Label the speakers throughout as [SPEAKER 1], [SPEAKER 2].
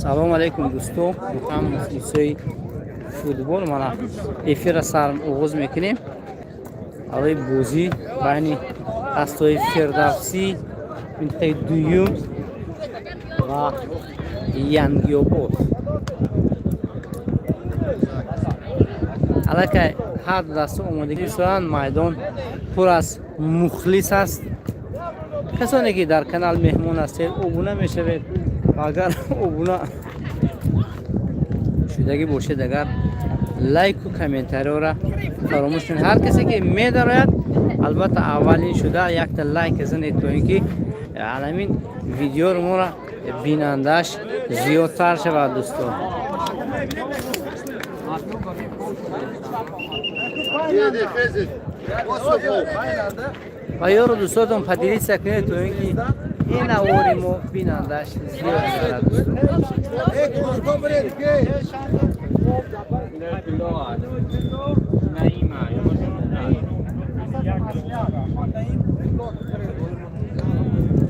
[SPEAKER 1] Салом алейкум, дӯсто, ҳам мухлисои футбол. Мана, эфира сар оғоз мекунем барои бозӣ байни дастҳои Фирдавсӣ, минтақаи дуюм, ва Янгиобод. Аллакай ҳар ду даста омодагӣ доранд. Майдон пур аз мухлис аст. Касоне ки дар канал меҳмон ҳастед, обуна мешавед ва агар обуна шудагӣ бошед, агар лайку комментариёра фаромӯш кунед. Ҳар касе ки медарояд, албатта, аввалин шуда якта лайк занед, то ин ки ҳамин видеоро моро бинандааш зиёдтар шавад, дӯстон. Ва ёру дӯстотон поделиться кунед, то ин ки ин навори мо бинандааш зиёд шавад, дӯстон.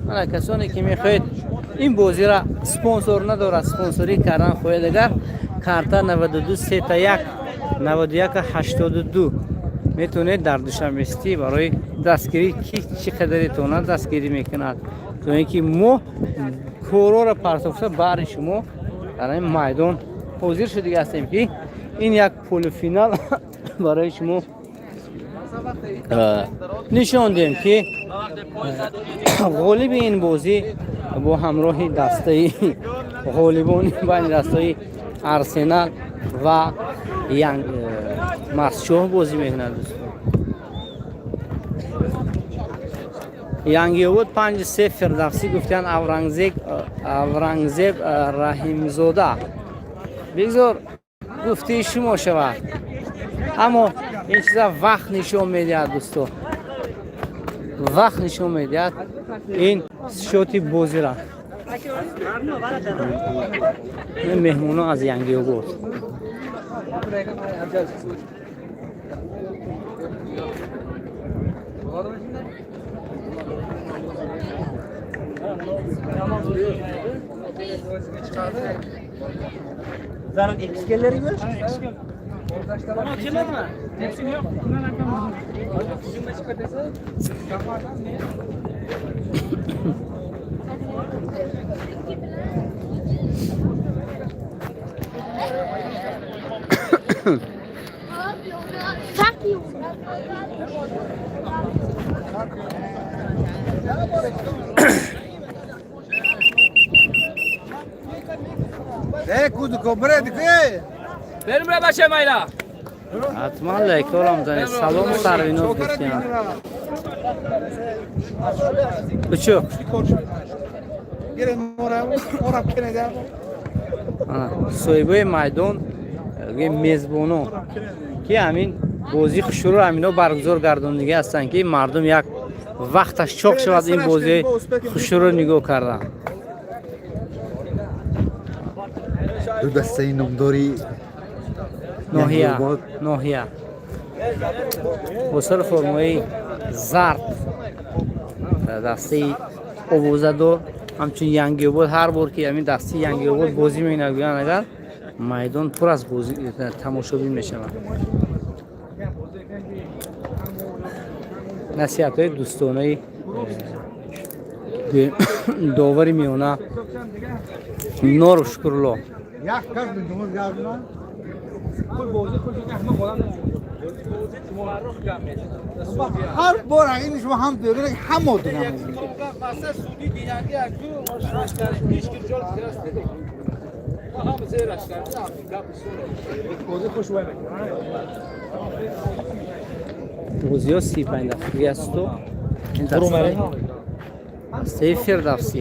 [SPEAKER 1] Мана, касоне ки мехоҳед, ин бозира спонсор надорад, спонсорӣ кардан хоҳед, агар карта 92 31 91 82 метавонед дар Душанбе-Сити барои дастгирӣ, ки чӣ қадаре тонад, дастгирӣ мекунад, то ин ки мо корора партофта баҳри шумо дар ин майдон ҳозир шудига ҳастем, ки ин як полуфинал барои шумо нишон диҳем, ки ғолиби ин бозӣ бо ҳамроҳи дастаи ғолибони байни дастаи Арсенал ва Мастчоҳ бозӣ мекунад. Дӯстон, Янгиобод 5-3, Фирдавсӣ гуфтиянд. Аврангзеб Раҳимзода, бигзор гуфтии шумо шавад, аммо ин чиза вақт нишон медиҳад, дӯсто, вақт нишон медиҳад ин счёти бозира. Меҳмоно аз Янгиобод.
[SPEAKER 2] Zaten ekskerleri mi?
[SPEAKER 3] Fuck you.
[SPEAKER 1] Ҳатман лайкҳоро мзанед. Салому сарвиноз гуфтиям. Учук. Соҳибои майдон, мезбоно, ки ҳамин бозии хушрӯ ҳамино баргузор гардондагӣ ҳастанд, ки мардум як вақташ чоқ шавад, ин бозии хушрӯ нигоҳ кардан.
[SPEAKER 4] Ду дастаи номдори
[SPEAKER 1] ноҳия.
[SPEAKER 4] Янгиобод.
[SPEAKER 1] Ноҳия бо сари формаи зард дастаи овозадор, ҳамчун Янгиобод. Ҳар бор ки ҳамин дастаи Янгиобод бозӣ мекунад, гӯянд, агар майдон пур аз бозӣ тамошобин мешавад. Насиҳатҳои дӯстонаи довари миёна Норов Шукрулло.
[SPEAKER 4] Як кас думуз гардона. Ҳар бор ин шумо ҳам доред, ҳам одам.
[SPEAKER 1] Бозиҳо 35 дақиқаги асту ин дастаи Фирдавсӣ.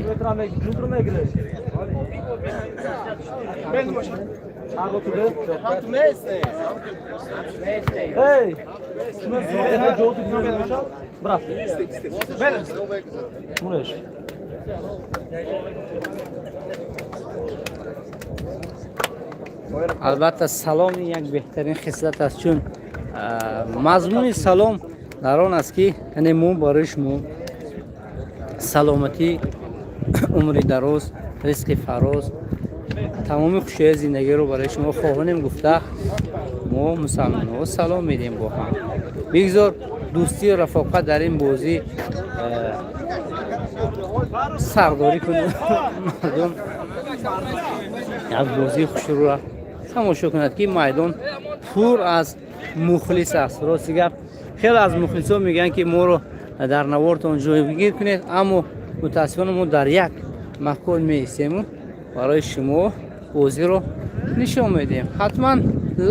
[SPEAKER 1] Албатта, салом як беҳтарин хислат аст, чун мазмуни салом дар он аст, ки яъне мо барои шумо саломатӣ, умри дароз, ризқи фароз. Тамоми хушиҳои зиндагиро барои шумо хоҳонем гуфта, мо мусалмонҳо салом медиҳем бо ҳам. Бигзор дӯстию рафоқат дар ин бозӣ сардорӣ кунад, мардум як бозии хушрӯра тамошо кунад, ки майдон пур аз мухлис аст. Рости гап, хеле аз мухлисон мегӯянд, ки моро дар навортон ҷойгир кунед, аммо мутаассифона мо дар як макон меистему барои шумо бозиро нишон медиҳем. Ҳатман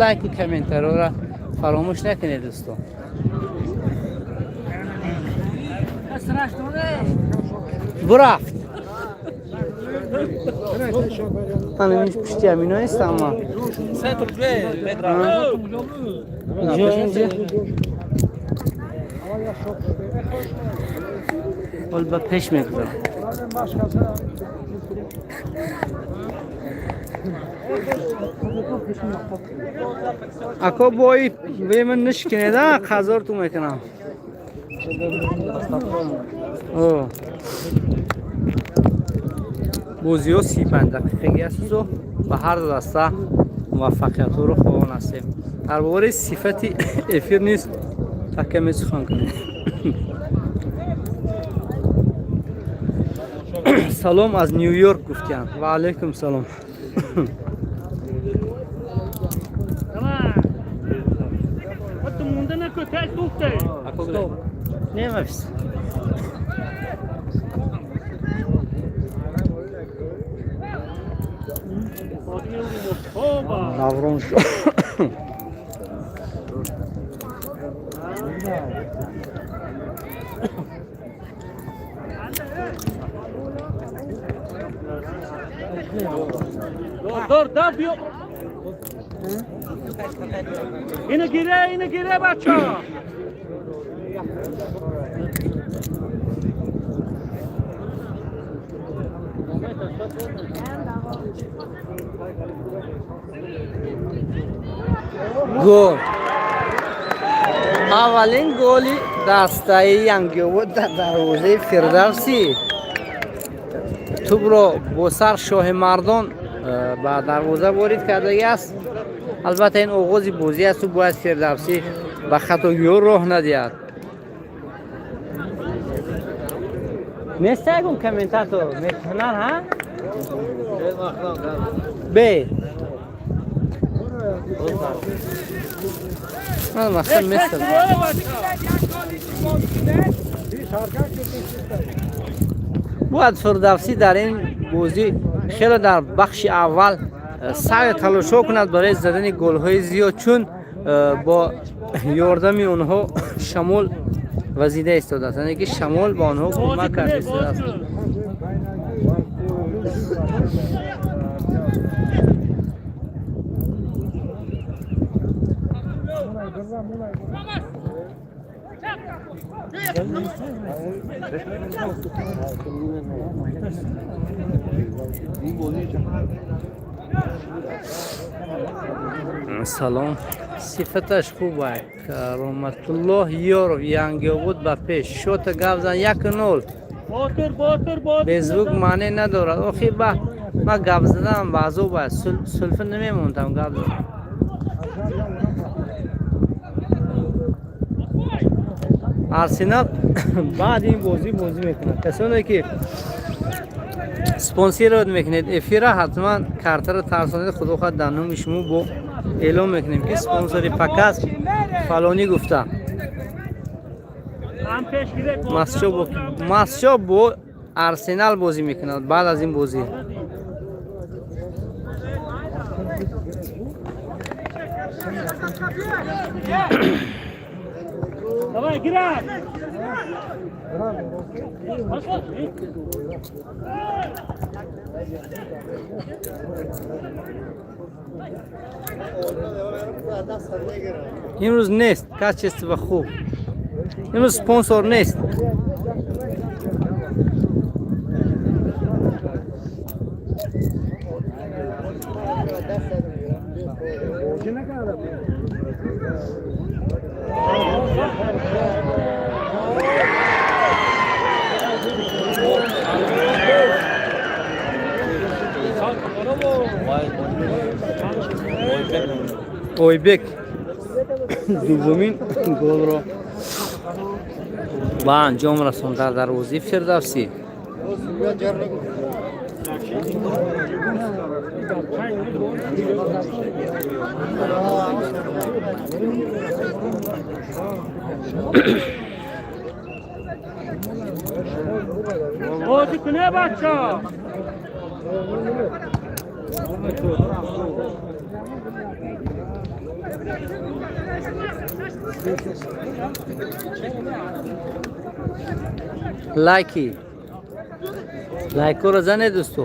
[SPEAKER 1] лайку комментариёро фаромӯш накунед, дӯстон. Бурафт. Ана пушти ҳамино нестам ман. Инҷо, инҷо. Ҳол ба пеш мегузарам. Ако бои беман нишкинеда қазор ту мекунам. Бозиҳо 35 дақиқагӣ асту ба ҳар даста муваффақиятҳоро хоҳон ҳастем. Дар бораи сифати эфир низ такаме сухан кунем. Салом аз Ню Йорк гуфтиянд. Ва алайкум салом. Немавис. Даврон шуд.
[SPEAKER 5] دور دور بیا. اینو گیره، اینو گیره بچه.
[SPEAKER 1] Гол! Аввалин голи дастаи Янгиобод дар дарвозаи Фирдавсӣ. Тӯбро бо сар Шоҳи Мардон ба дарвоза ворид кардагӣ аст. Албатта, ин оғози бозӣ асту бояд Фирдавсӣ ба хатогиҳо роҳ надиҳад. Нест ягон комментатор метавонад, ҳа? Бе. Ман мақсад местам. Бояд Фирдавсӣ дар ин бозӣ хеле дар бахши аввал саъю талошҳо кунад барои задани голҳои зиёд, чун бо ёрдами онҳо Шамол вазида истодааст, яъне ки Шамол ба онҳо кӯмак карда истодааст. Салом, сифаташ хуб ай. Кароматуллоҳ Ёров, Янгиобод ба пеш. Шота гап зан, 1-0.
[SPEAKER 5] Ботир, ботир, ботир.
[SPEAKER 1] Бе звук маъне надорад. Охи, ба ма гап задан ба азоб аст, сулфа намемондам гап задан. Арсенал баъди ин бозӣ бозӣ мекунад. Касоне ки спонсировать мекунед эфира, ҳатман картаро тарсонед. Худо хоҳад, дар номи шумо бо эълон мекунем, ки спонсори показ фалонӣ гуфта.
[SPEAKER 5] هم پیش گیره.
[SPEAKER 1] Мастчо бо Арсенал бозӣ мекунад баъд аз ин бозӣ.
[SPEAKER 5] Давай, гирад.
[SPEAKER 1] Имрӯз нест качество хуб, имрӯз спонсор нест. Ойбек дуввумин голро ба анҷом расонд дар дарвозаи Фирдавсӣ.
[SPEAKER 5] بازی کنه بچه ها.
[SPEAKER 1] Лайки, лайкоро занед, дӯсто.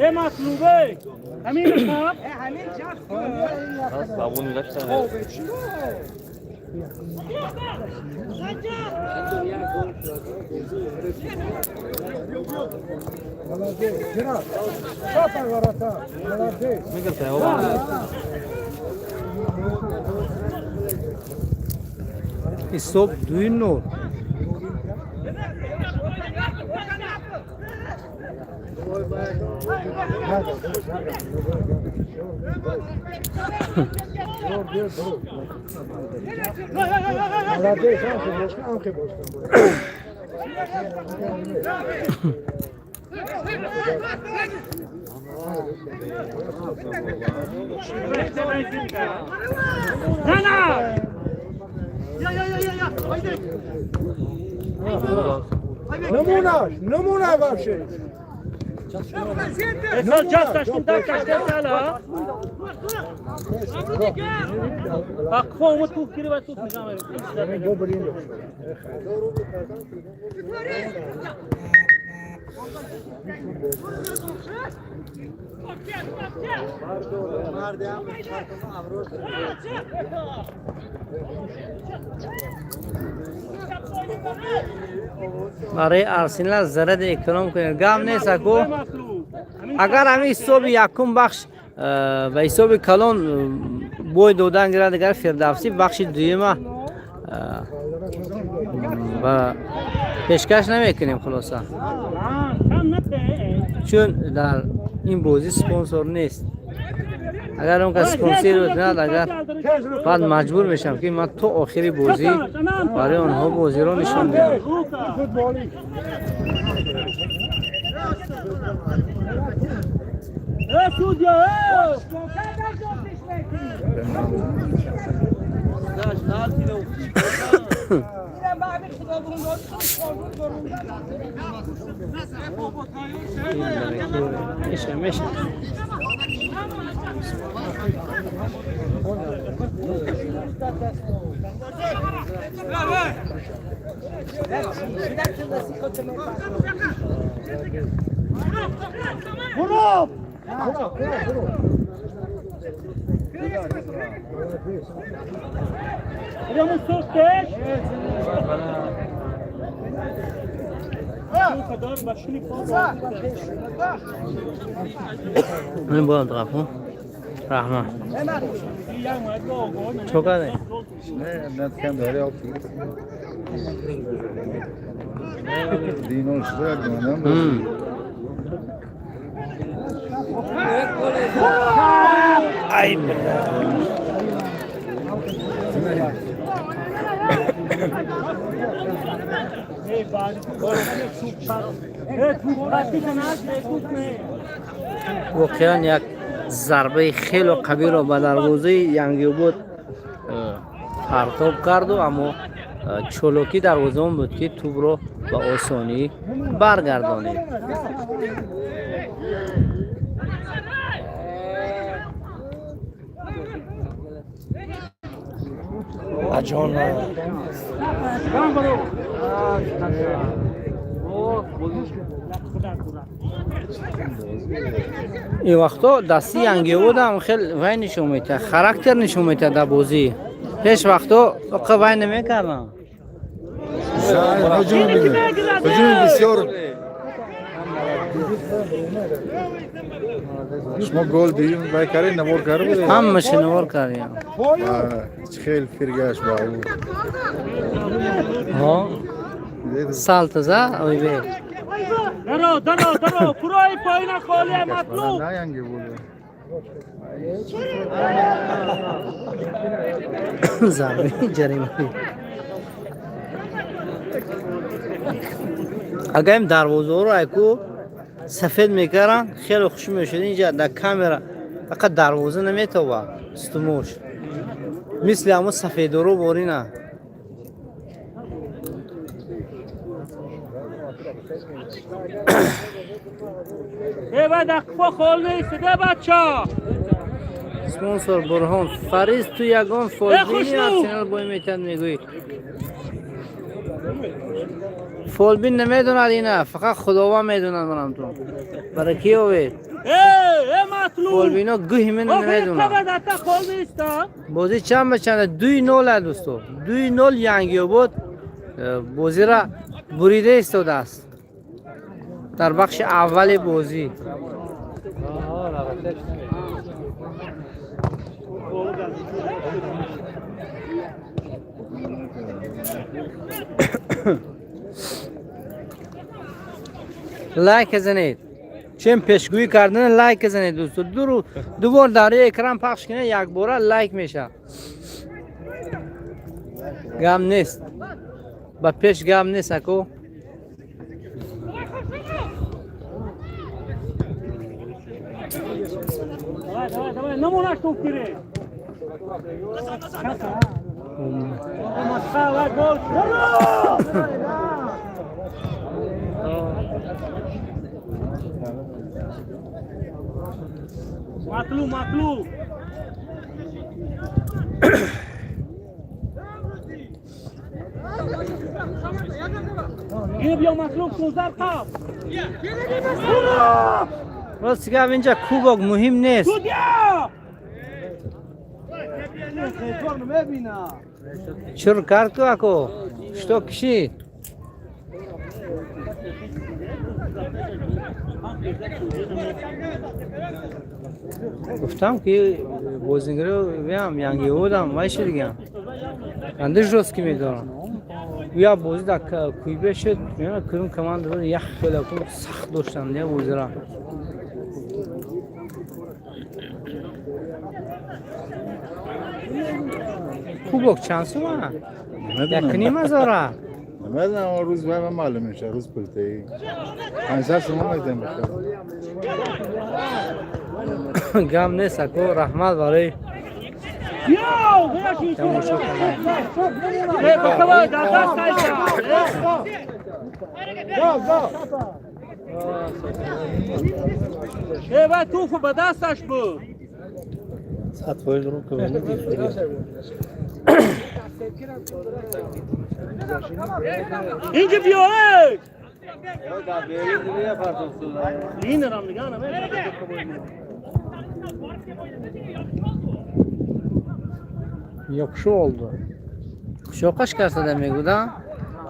[SPEAKER 5] ای مطلوبه همین خواب.
[SPEAKER 1] Ҳисоб 2-0.
[SPEAKER 5] نه نه.
[SPEAKER 4] نمونهش نمونه باشه.
[SPEAKER 5] اصلا جاستش کن دستش دست. حقا اومد توپ گیره و توپ نگاه.
[SPEAKER 1] Барои Арсенал заради эконом кунед, гап нест аку. Агар ҳамин ҳисоби якум бахш ба ҳисоби калон бой додан гирад, агар Фирдавсӣ бахши дуюма ба пешкаш намекунем, хулоса, чун дар ин бозӣ спонсор нест. Агар он кас спонсор бикунад, агар баъд маҷбур мешавам, ки ман то охири бозӣ барои онҳо бозиро нишон диҳам. Меша, меша.
[SPEAKER 5] برو. همون سوختش.
[SPEAKER 1] من باید قفو رحمة چوکا.
[SPEAKER 4] نه کم داره. دینون شده.
[SPEAKER 1] ای. Воқеан, як зарбаи хело қавиро ба дарвозаи Янгиобод партоб карду, аммо чолокӣ дарвозаон буд, ки тӯбро ба осонӣ баргардонид. Ин вақто дасти Янгиободам хел вай нишон метиҳад, характер нишон метиҳад дар бозӣ. Пеш вақто оқа вай намекардам.
[SPEAKER 6] Ҳуҷум ҳуҷуми бисёр. Шумо гол дидим, вай карди, навор карда будед?
[SPEAKER 1] Ҳамаша навор кардем.
[SPEAKER 6] Хел фиргаш ба ӯ.
[SPEAKER 1] Ҳо, салта за ойбек.
[SPEAKER 5] Даро, даро, даро, курои поина холия, матлуб.
[SPEAKER 6] На янги буд.
[SPEAKER 1] Зарбаи ҷаримавӣ. Агар им дарвозаҳоро айку сафед мекаранд, хеле хуш мешуд. Инҷа дар камера фақат дарвоза наметобад, стумош мисли ҳамо сафедоро борина.
[SPEAKER 5] Ева, дақиқо хол нест, де бача.
[SPEAKER 1] Спонсор Бурҳон Фариз, ту ягон фолбини
[SPEAKER 5] Хушнуд!
[SPEAKER 1] Арсенал бой метиҳад мегӯӣ. Фолбин намедонад ина, фақат Худованд медонад. Манам ту барои ки овед?
[SPEAKER 5] Э, э, матлуб.
[SPEAKER 1] Фолбино гӯҳи мена намедонад.
[SPEAKER 5] Дата хол нест, а?
[SPEAKER 1] Бозӣ чанд ба чанд? 2-0, дӯсто, 2-0. Янгиобод бозиро бурида истодааст дар бахши аввали бозӣ. Лайк занед, чем пешгӯӣ кардана лайк занед, дӯсто. Ду бор дар рӯи экран пахш кунед, якбора лайк мешавад. Гам нест, ба пеш гам нест, ако.
[SPEAKER 5] Давай, давай, давай, намонаш топ гире. Масхала, гол. Даро! Матлуб, матлуб. Гир биё, матлуб, 16 қаб.
[SPEAKER 1] Рост гап, инҷа кубок муҳим нест.
[SPEAKER 5] Судья!
[SPEAKER 1] Чур кард ку, ако что кишид. Гуфтам ки бозингаро виам Янгиободам вай шидигам, анди жёсткий медорам. Я бозӣ дар куйбе шуд, кудум команда буд, як хеле сахт доштанд я бозира. Кубок чанд сума? Якним ҳазора?
[SPEAKER 6] Намедонам, рӯз вай маълум мешавад, рӯз пултаи 500 сомон медиҳам бихар.
[SPEAKER 1] Гам нест, ако, раҳмат барои
[SPEAKER 5] Биё, бияш.
[SPEAKER 1] тамошо кардан.
[SPEAKER 5] Э, бахава, дар даст айша. Э, вай туфу ба дасташ буд.
[SPEAKER 2] 100% руку види.
[SPEAKER 5] Инҷа биё, эй! Линерам нигаҳ намекунад.
[SPEAKER 1] Yoxşı oldu. Шоқаш касада мегӯда.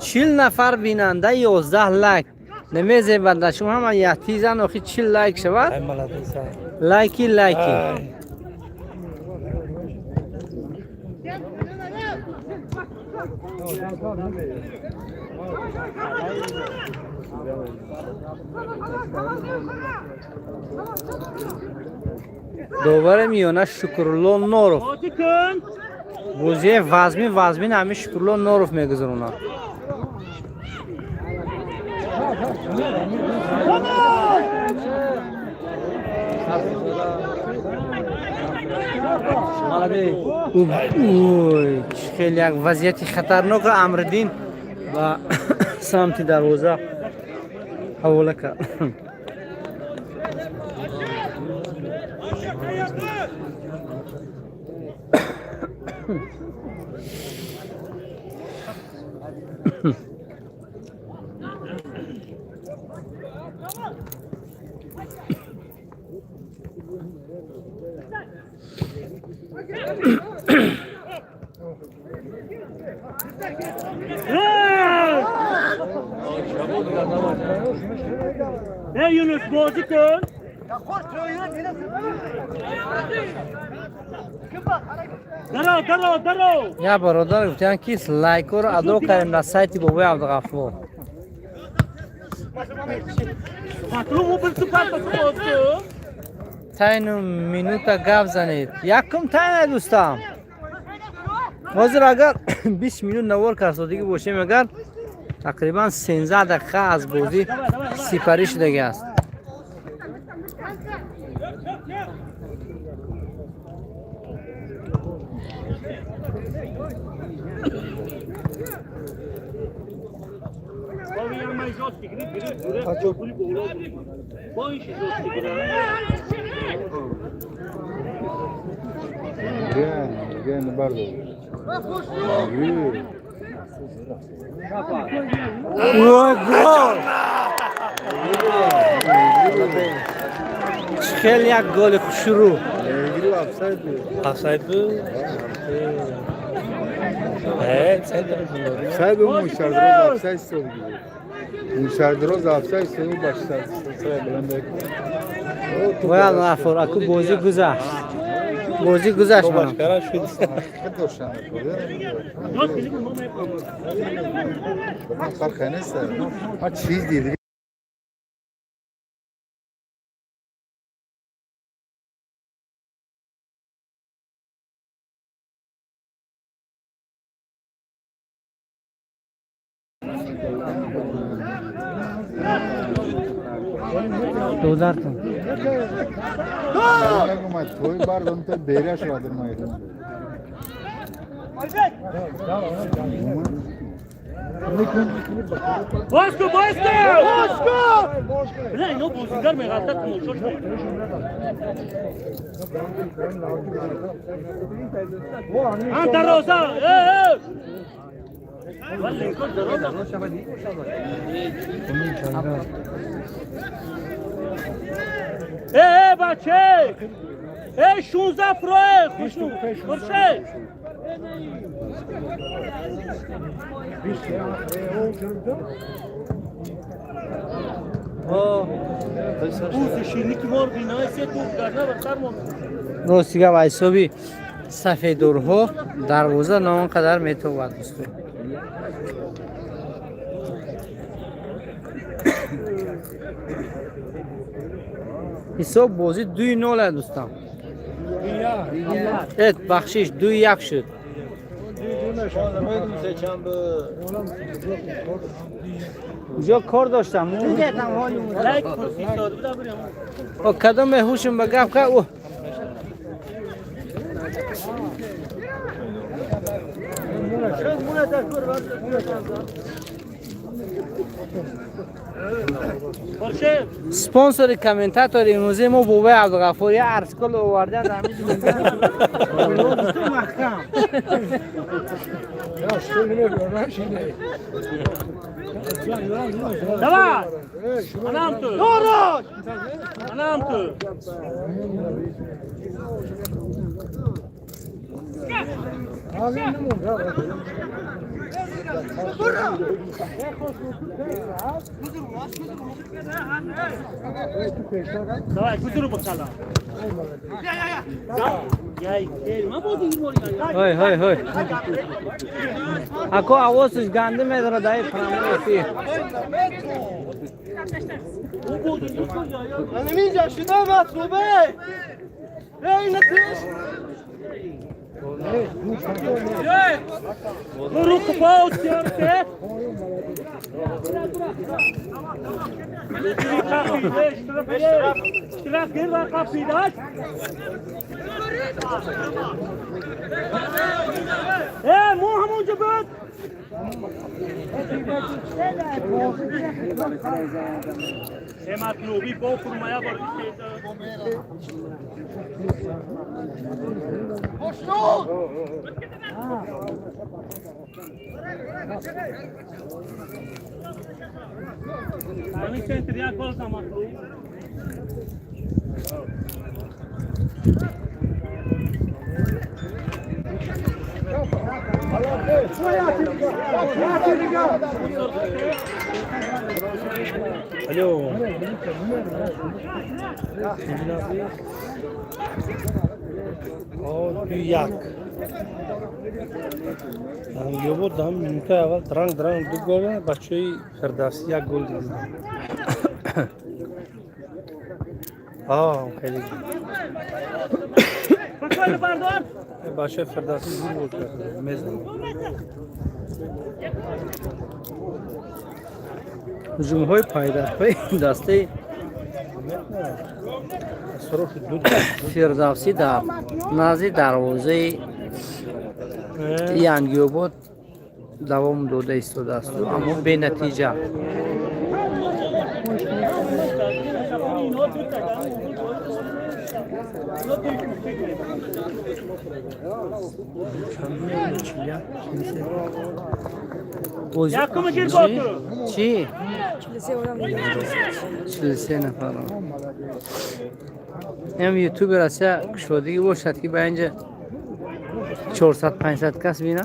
[SPEAKER 1] 40 нафар бинанда, 11 лайк. Намезебад да шумо ҳама яктизан, охи 40 лайк шавад.
[SPEAKER 2] Ай, молодец.
[SPEAKER 1] Лайки, лайки. Довари миёна Шукрулло Норов.
[SPEAKER 5] Бозӣ кун.
[SPEAKER 1] Бозии вазмин, вазмин ҳамин Шукрулло Норов мегузаронад. Ой, хеле як вазъияти хатарнокро Амриддин ба самти дарвоза ҳавола кард.
[SPEAKER 5] Ey Yunus бозӣ кун. Даро, даро, даро.
[SPEAKER 1] Я бародар гуфтанд, ки лайкҳоро адо кардем дар сайти бобои Абдуғаффор.
[SPEAKER 5] Матлуб у бир супар боз кун.
[SPEAKER 1] Тайну минута гап занед. Якум тайна, дӯстам. Ҳозир агар 20 минут навор карсодагӣ бошем, агар тақрибан 13 дақиқа аз бозӣ сипарӣ шудагӣ аст.
[SPEAKER 6] Ген, ген бардор. Гир.
[SPEAKER 1] Ой, гол! Хеле як голи хушрӯ.
[SPEAKER 6] Гир, офсайд буд.
[SPEAKER 2] Офсайд буд? Э, сайд буд.
[SPEAKER 6] Офсайд буд, мушардроз офсайд шуд. Мушардроз офсайд шуд, баш сар баланд.
[SPEAKER 1] Бояд Ғаффор, аку бозӣ гузашт. Бозӣ гузашт манам.
[SPEAKER 2] Башкара шуд.
[SPEAKER 6] Ҳақиқат доштан. Фарқ нест. Ма чиз дид.
[SPEAKER 1] Додартон.
[SPEAKER 6] Нагумад, той бардон то беря шуд майдон.
[SPEAKER 5] Боз кун, боз кун! Боз кун! Бля, ино бозигар меғалтад, тамошош кун. Ан дароза! Э, э! Вале, инкор дароза. Э, э, баче! Э, 16 фроe, хушну. Хуршед. Бузи ширники мор бинои се туп гарна ба сар мо.
[SPEAKER 1] Рости гап, аз ҳисоби сафеддорҳо дарвоза на он қадар метобад, дӯсто. Ҳисоб бозӣ 2-0 аст, дӯстам. Эт, бахшиш, 2-1 шуд. Уҷо кор доштам.
[SPEAKER 5] Лайк фурсид буда бурем.
[SPEAKER 1] О, кадоме ҳушм ба гап ка о.
[SPEAKER 5] Хуршед.
[SPEAKER 1] Спонсори комментатори имрӯзаи мо бобои Абдуғаффор я арскол овардан дар ҳамин.
[SPEAKER 4] Маҳкам.
[SPEAKER 5] Давай! Анам ту. Анам ту. Давай, кузуру бакала. Яй, ма бози мори.
[SPEAKER 1] Ҳой, ҳой, ҳой. Ако овозаш ганда медора даи прямой эфир.
[SPEAKER 5] У бози
[SPEAKER 4] Инҷа шуда матлубе. Эй, натиш.
[SPEAKER 5] Руку паус, ярте. Штраф гир ва қапидаш. Э, мо ҳамонҷо буд. Э, матлуби бо фурмая бор. Ҳамин центр як гол за матлуб.
[SPEAKER 2] Алло. 2-1. Ёбо дам минутаи аввал дранг дранг ду гол, бачаи Фирдавсӣ як гол диданд. Хеле. Бачаи Фирдавсӣ зур бозӣ кард. Мезанад.
[SPEAKER 1] Ҳуҷумҳои пайдарпайи дастаи Фирдавсӣ дар назди дарвозаи Янгиобод давом дода истодаасту, аммо бенатиҷа. Чӣ? 43 нафар. Ям ютубер ася кушодагӣ бошад, ки ба инҷа 400 500 кас бина.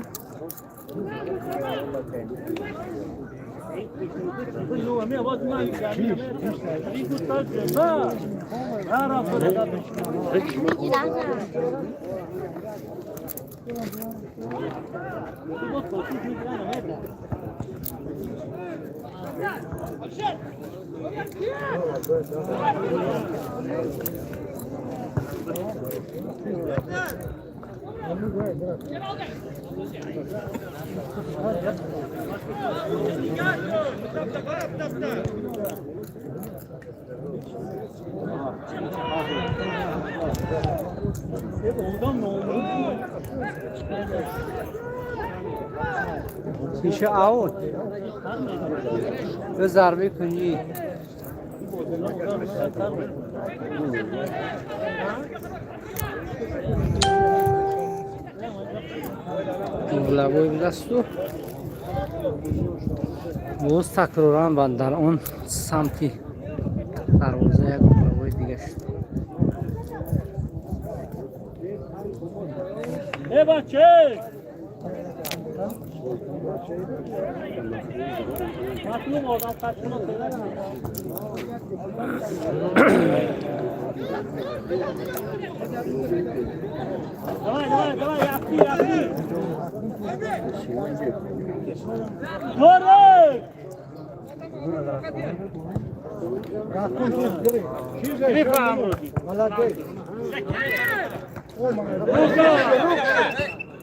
[SPEAKER 1] Шиша аут. Ба зарбаи кунҷӣ. Угловой будасту. Боз такроран ба дар он самти дарвоза як угловой дига шуд.
[SPEAKER 5] Э бача! Матлуб одам қачино. Давай, давай, давай, яхти, яхти. Горы!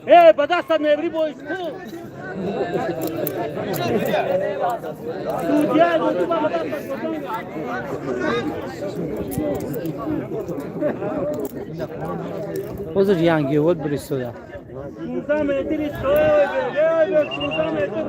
[SPEAKER 5] Э, ба дастат мебри боис ту. Судья, ту ба дастат.
[SPEAKER 1] Ҳозир Янгиобод биристода.
[SPEAKER 5] 16 метр истой, 16 метр.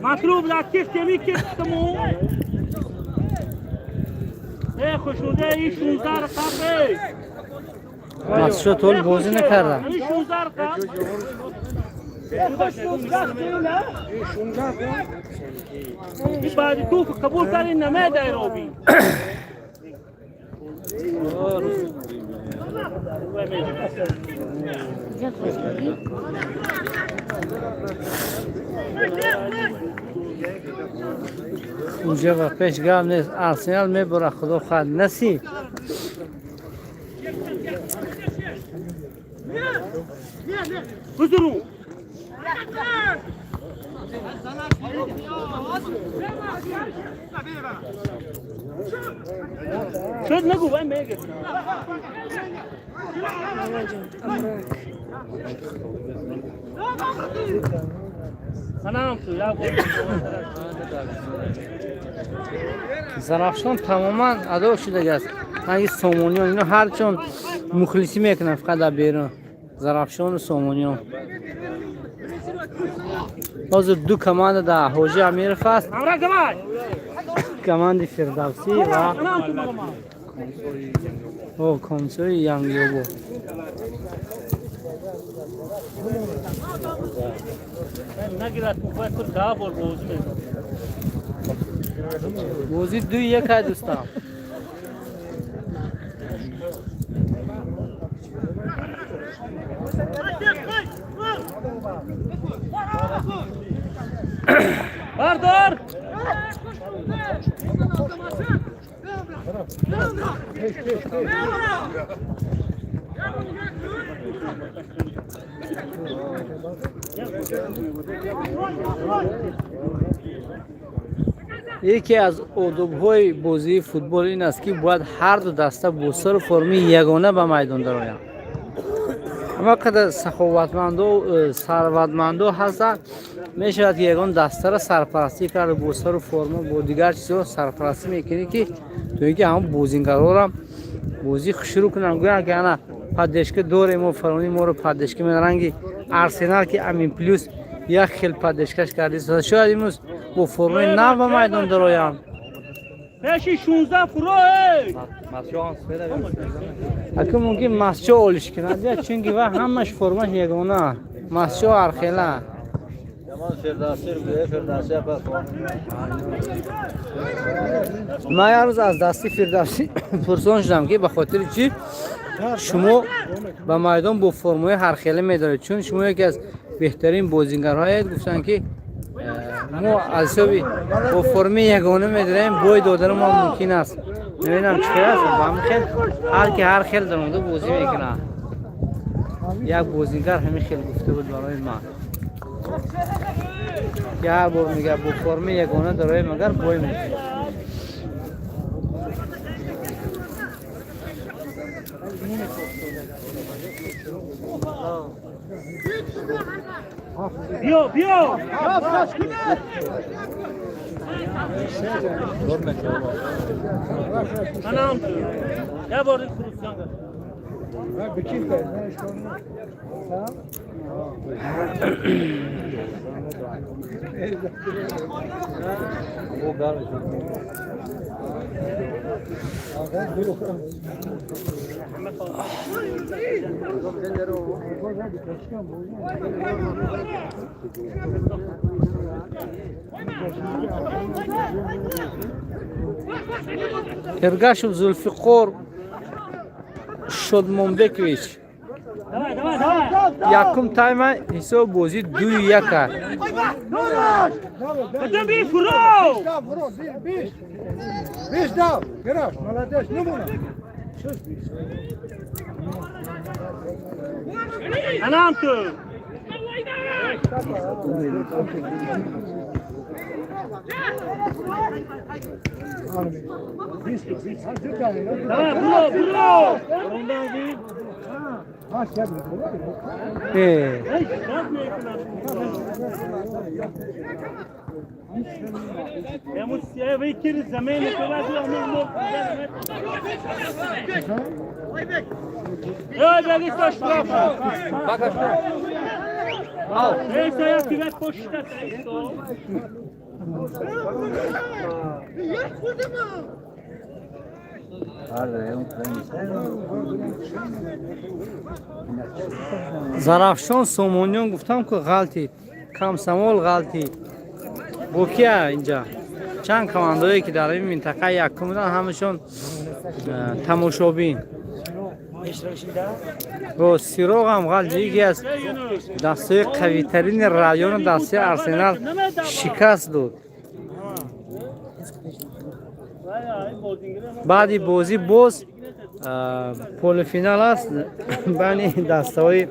[SPEAKER 5] Матлуб латиф кеми кестму. Э хушнуде и 16 рақам.
[SPEAKER 1] Масшо тол бозӣ накарда.
[SPEAKER 5] 16 рақам. Баъди ту қабул кардӣ намедай роби.
[SPEAKER 1] Унҷа ба пеш гап нест. Арсенал мебура, худо хоҳад. Насиб.
[SPEAKER 5] Бузуру. Шуд нагу вай мега. Анам ту я.
[SPEAKER 1] Зарафшон тамоман адо шудагааст. Ранги Сомониён ино ҳарчон мухлисӣ мекунанд фақат дар берун. Зарафшону Сомониён. Ҳозир ду команда дар Ҳоҷи Амиров аст.
[SPEAKER 5] Ҳамрак давай.
[SPEAKER 1] Команди Фирдавсӣ ва
[SPEAKER 5] Анам ту малама.
[SPEAKER 1] О, Комсои Янгиобод.
[SPEAKER 5] Нагирад куфай кур 10 бор бозӣ мекунад.
[SPEAKER 1] Бозӣ 2-1 ай, дӯстам.
[SPEAKER 5] Бардор!
[SPEAKER 1] Яке аз одобҳои бозии футбол ин аст, ки бояд ҳар ду даста бо сару форми ягона ба майдон дароянд. Ҳама қадар саховатманду сарватмандо ҳастанд, мешавад, ки ягон дастаро сарпарастӣ кард, бо сару форма, бо дигар чизҳо сарпарастӣ мекунӣ, ки то ин ки ҳамон бозингарорам бозӣ шурӯъ кунанд, гӯянд, ки ана поддержка дорем, мо фалони моро поддержка мен ранги Арсенал, ки Амин Плюс як хел поддержкаш карди. Шояд имрӯз бо формаи нав ба майдон дароянд.
[SPEAKER 5] Пеши 16 фуро эй!
[SPEAKER 1] Ака, мумкин Масчо олиш кунад, я, чунки ва ҳамаш формаш ягона, Масчо ҳархела. Ман як рӯз аз дасти Фирдавсӣ пурсон шудам, ки ба хотири чӣ шумо ба майдон бо формаҳои ҳархела медоред, чун шумо яке аз беҳтарин бозингарҳоед. Гуфтанд, ки мо аз ҳисоби бо формаи ягона медорем, бой додани мо мумкин аст. Намедонам, чӣ хел аст, ба ҳамин хел ҳар ки ҳар хел даромада бозӣ мекунад. Як бозингар ҳамин хел гуфта буд барои ман, ки ҳар бор мега бо формаи ягона дароем, агар бой мекунем.
[SPEAKER 5] Биё, биё! Анам ту. Я бор хурусян.
[SPEAKER 1] Эргашев Зулфиқор Шодмонбекович.
[SPEAKER 5] Давай, давай, давай!
[SPEAKER 1] Якум тайма ҳисоби бозӣ 2-1 аст.
[SPEAKER 5] Кадом би фуро!
[SPEAKER 4] Беш дав, гираш, молодец, намуна.
[SPEAKER 5] Анам ту. Давай, фуро, фуро!
[SPEAKER 1] Э,
[SPEAKER 5] Эй, дад мекунад. Яму сия вай кир замин кунад, аму мо. Эй, бегиста штраф. Эй, сая тивет пошта сайсо.
[SPEAKER 1] Зарафшон Сомониён гуфтам, ки ғалтид, Комсомол ғалтид. Бо кия инҷа чанд командое, ки дар ин минтақа якум буданд, ҳамашон тамошобин. Бо Сироғам ғалтид, яке аз дастаи қавитарини району дастаи Арсенал шикаст дод. Баъди бозӣ боз полуфинал аст байни дастаҳои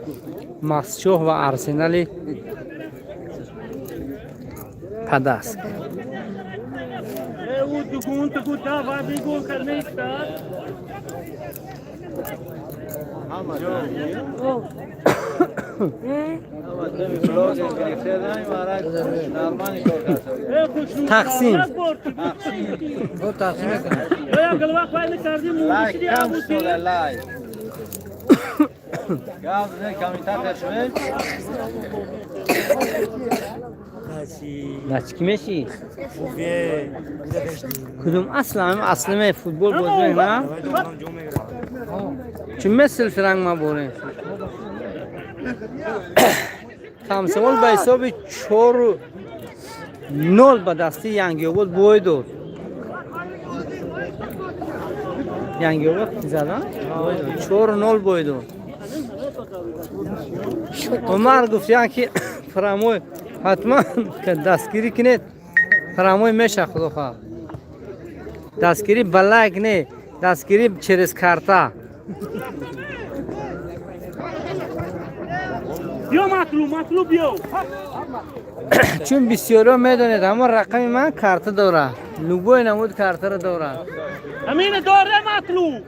[SPEAKER 1] Мастчоҳ ва Арсенали Падаск.
[SPEAKER 5] Эй, у дугун тугу давай бигун карнеста. Эй, хушну.
[SPEAKER 1] Тақсим.
[SPEAKER 5] Як бор ту. Эй, голова пай накарди, мушди абу ти.
[SPEAKER 6] Лайк. Гап комментатор шуд.
[SPEAKER 1] Начки меши? Кудум аслам аслиме футбол бозӣ мекунам? Чун мисл фиранг ма борем. Комсомол ба ҳисоби 4-0 ба дасти Янгиобод бой дод. Янгиобод задан? 4-0 бой дод. Умар гуфтиян ки прямой ҳатман дастгирӣ кунед, прямой меша, худо хоҳад. Дастгирӣ ба лайк не, дастгирӣ через карта.
[SPEAKER 5] Биё, Матлуб, Матлуб, биё.
[SPEAKER 1] Чун бисёриҳо медонед, ҳамон рақами ман карта дорад, любой намуд картаро дорад.
[SPEAKER 5] Ҳамина доре, Матлуб.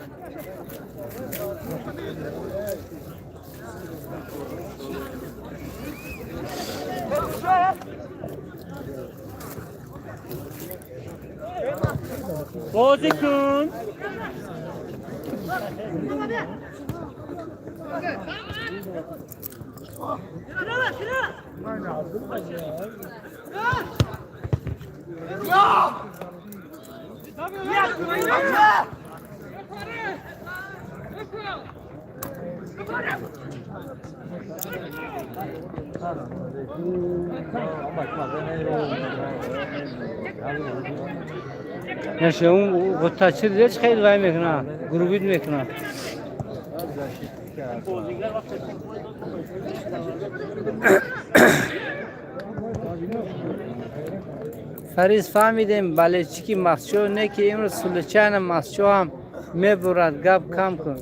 [SPEAKER 5] Бозӣ кун.
[SPEAKER 1] Наша он ғуттачи дида чӣ хеле вай мекунад, грубить мекунад. Фариз, фаҳмидем, бале, чӣ ки масчо не, ки имрӯз случайно масчо ҳам мебурад, гап кам кун.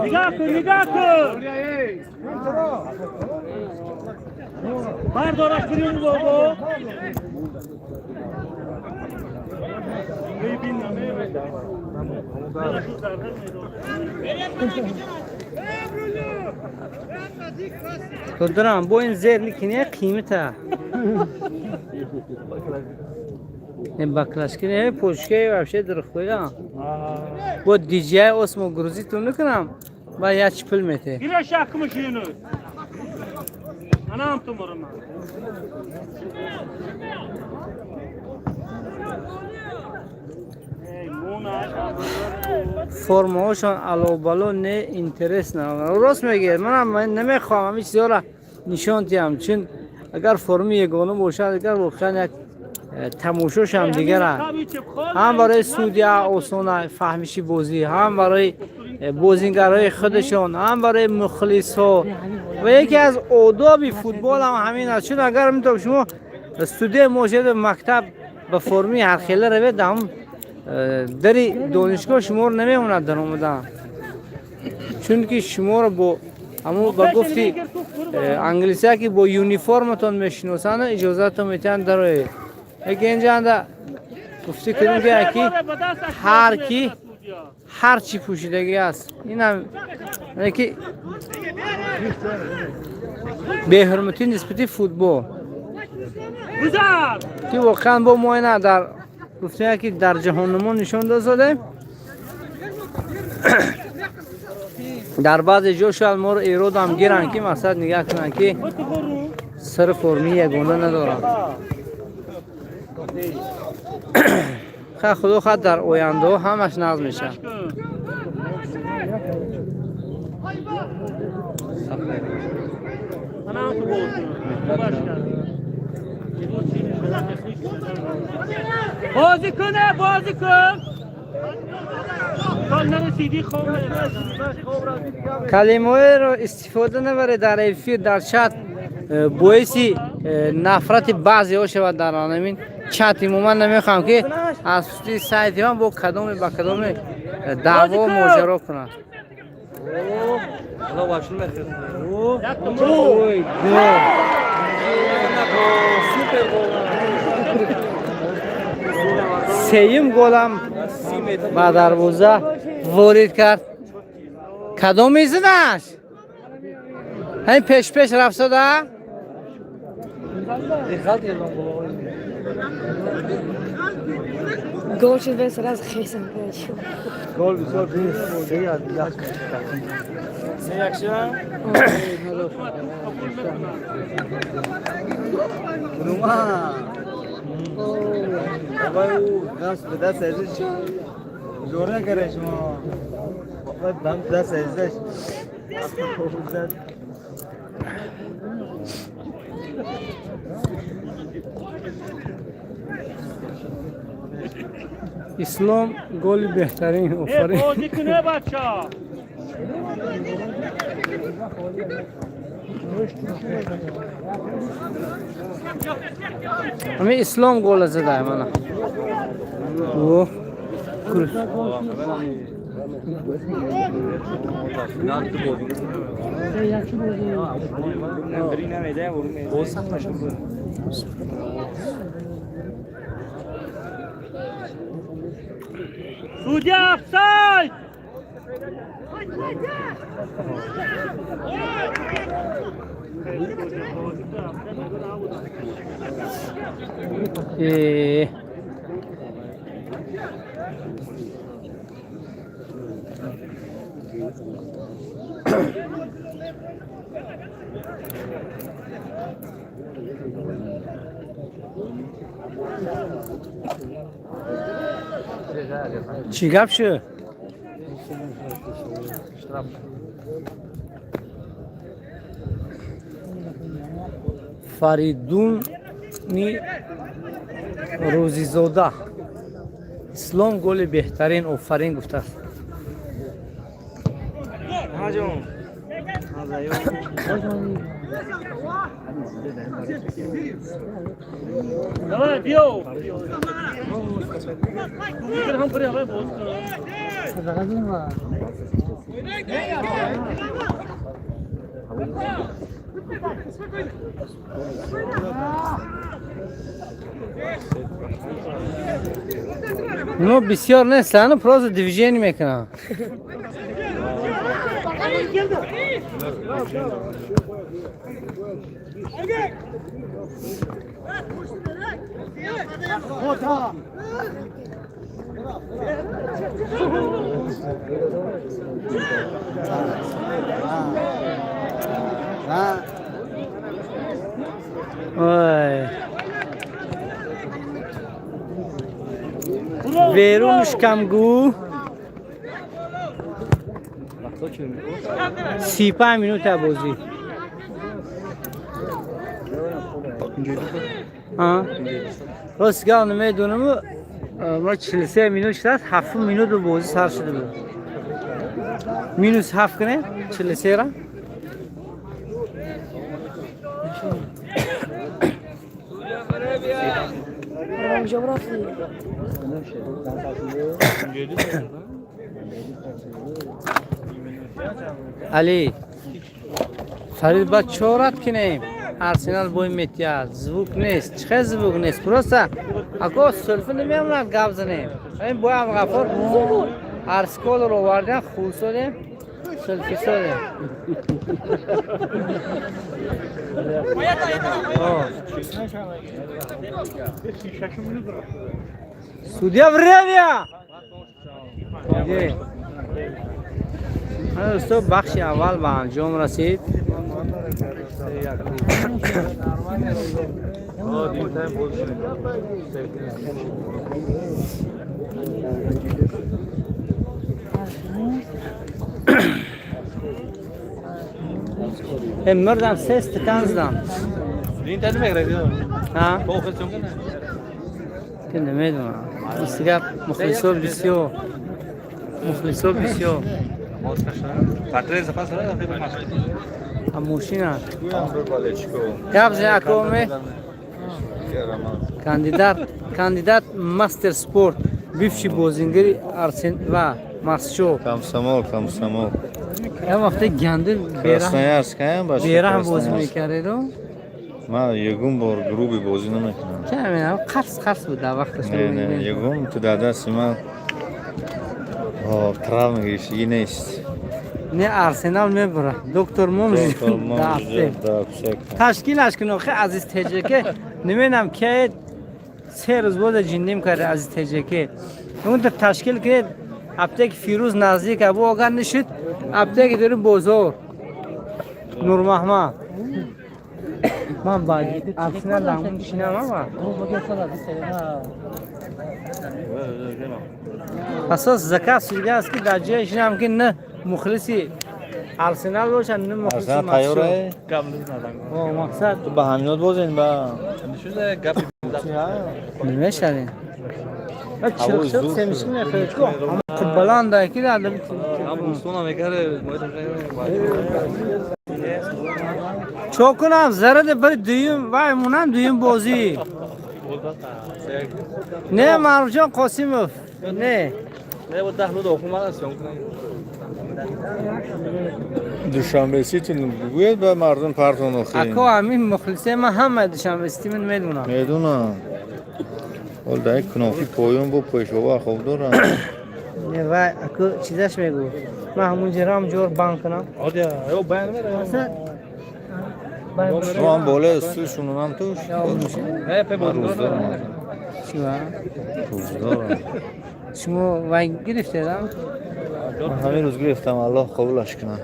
[SPEAKER 5] Нигоҳ кун, нигоҳ кун. Бардораш бирин, бобо. Мебин, намебин.
[SPEAKER 1] Додарам, бо ин зер никине қимата. Не баклашки, не почке вообще дурхоя. Бо DJI Osmo грузитун накунам. Ба я чӣ пул мете.
[SPEAKER 5] Гира шакмаш Юнус. Анам ту мурма. Эй, муна.
[SPEAKER 1] Формаҳошон алобало не интересно. Рост мегӯяд, манам намехоҳам ҳамин чизҳоро нишон диҳам, чун агар форми ягона бошад, агар воқеан як тамошошам дигар аст. Ҳам барои судья осона фаҳмиши бозӣ, ҳам барои бозингарҳои худашон, ҳам барои мухлисҳо. Ва яке аз одоби футбол ҳам ҳамин аст, чун агар митоб шумо студент бошед, мактаб ба форми ҳархела равед, ҳам дари донишгоҳ шуморо намемонад даромадан, чунки шуморо бо ҳамун, ба гуфти англисия, ки бо юниформатон мешиносанд, иҷозатон метиҳанд дароед. Лекин инҷа гуфти кунем, ки ҳар ки ҳар чӣ пӯшидагӣ аст, инам ки беҳурматӣ нисбати футбол, ки воқеан бо мо ина дар гуфтем, ки дар ҷаҳоннамо нишон додем. Дар баъзе ҷо шояд моро эродам гиранд, ки мақсад нигаҳ кунанд, ки сари форми ягона надоранд. Ха, худо хоҳад, дар ояндаҳо ҳамаш нағз мешавад.
[SPEAKER 5] Анам ту бозӣ. Бозӣ куне, бозӣ кун. Гол нарасидӣ, хоб.
[SPEAKER 1] Калимаҳоеро истифода набаред дар эфир, дар чат, боиси нафрати баъзеҳо шавад дар ҳамин чати мо. Ман намехоҳам, ки аз пушти сайти ман бо кадоме ба кадоме даъво моҷаро кунад. Ой, гол! Сеюм голам ба дарвоза ворид кард. Кадоми зидаш ҳамин пешпеш рафтода.
[SPEAKER 3] Гол шуд, бе сразу хесам.
[SPEAKER 4] Гол бисёр се аз як.
[SPEAKER 1] Ислом голи беҳтарин, офарин.
[SPEAKER 5] Бозӣ куне, бача.
[SPEAKER 1] Ҳамин Ислом гола зада, мана. О, курс.
[SPEAKER 5] Судья, офсайд!
[SPEAKER 1] Э. Чӣ гап шуд? Фаридуни Рӯзизода: Ислом голи беҳтарин, офарин, гуфтааст.
[SPEAKER 5] Давай, биё. Ҳам бире, ҳамай боз кунам.
[SPEAKER 1] Но бисёр нестанд, просто движение мекунанд. Ой. Берун шкамгу. 35 минута бозӣ. Рост гап, намедонам, ма 43 минут шудааст, ҳафтум минуту бозӣ сар шуда буд. Минус ҳафт кунем 43-ра. Али Фарид, ба чорат кинем. Арсенал бой метиҳад. Звук нест. Чӣ хел звук нест? Просто ако сулфи намемонад гап занем. Ин бой Абғафор Арсколро овардем, хулсодем, сулфи содем. О. Судья, время! Где? Дӯсто, бахши аввал ба анҷом расид. Мирдам, се стакан задам. Ҳа? Ки намедонам. Рости гап, мухлисо бисёр. Мухлисо бисёр. А мошина. Гап зан, акоме. Кандидат мастер спорт, бывший бозингари Арсен ва Масчо.
[SPEAKER 6] Комсомол, комсомол.
[SPEAKER 1] Як вақте ганди
[SPEAKER 6] Красноярск, ҳам бача.
[SPEAKER 1] бераҳм бозӣ мекардеду.
[SPEAKER 6] Ман ягон бор грубый бозӣ намекунам.
[SPEAKER 1] Каме қарс қарс буд дар вақташ.
[SPEAKER 6] Не, не, ягон ту дар дасти ман травма гирифтагӣ нест.
[SPEAKER 1] Не, Арсенал мебура. Доктор Мом.
[SPEAKER 6] Доктор Мом да, аптека.
[SPEAKER 1] Ташкилаш кун охи, Азиз ТЖК. Намедонам, ки 3 рӯз боза ҷиндим карда Азиз ТЖК. Он ташкил кунед, аптеки Фирӯз наздик абу, огар нишид, аптеки дори бозор. Нурмаҳмад. Ман ба Арсенал ҳамун шинам ама. Асос заказ шуда аст, ки дар ҷои шинам, ки на мухлиси Арсенал бошад, на мухлиси
[SPEAKER 7] Арсенал тайёр.
[SPEAKER 1] Мақсад
[SPEAKER 7] Ту ба ҳаминот бозен ба.
[SPEAKER 1] Намешавем. Чиқ семишки мехоҳед ку баланда ки дар чо кунам, заради бари дуюм вай монам, дуюм бозӣ не, Маъруфҷон Қосимов не.
[SPEAKER 6] Душанбе Сити бигӯед ба мардум партон охи.
[SPEAKER 1] Ако, ҳамин мухлисе ман ҳама Душанбе Сити ман медонам.
[SPEAKER 6] Медонам. Ҳол дар як кунофи поён бо пешовар хоб дорам.
[SPEAKER 1] Не, вай ако чизаш мегӯ, ман ҳамун ҷирам ҷор банк кунам.
[SPEAKER 6] Шумо ҳам болои стул шунонам туш. Ман рӯздорам.
[SPEAKER 1] Чива?
[SPEAKER 6] Рӯздорам.
[SPEAKER 1] Шумо вай гирифтедам?
[SPEAKER 6] Ман ҳамин рӯз гирифтам, Аллоҳ қабулаш кунад.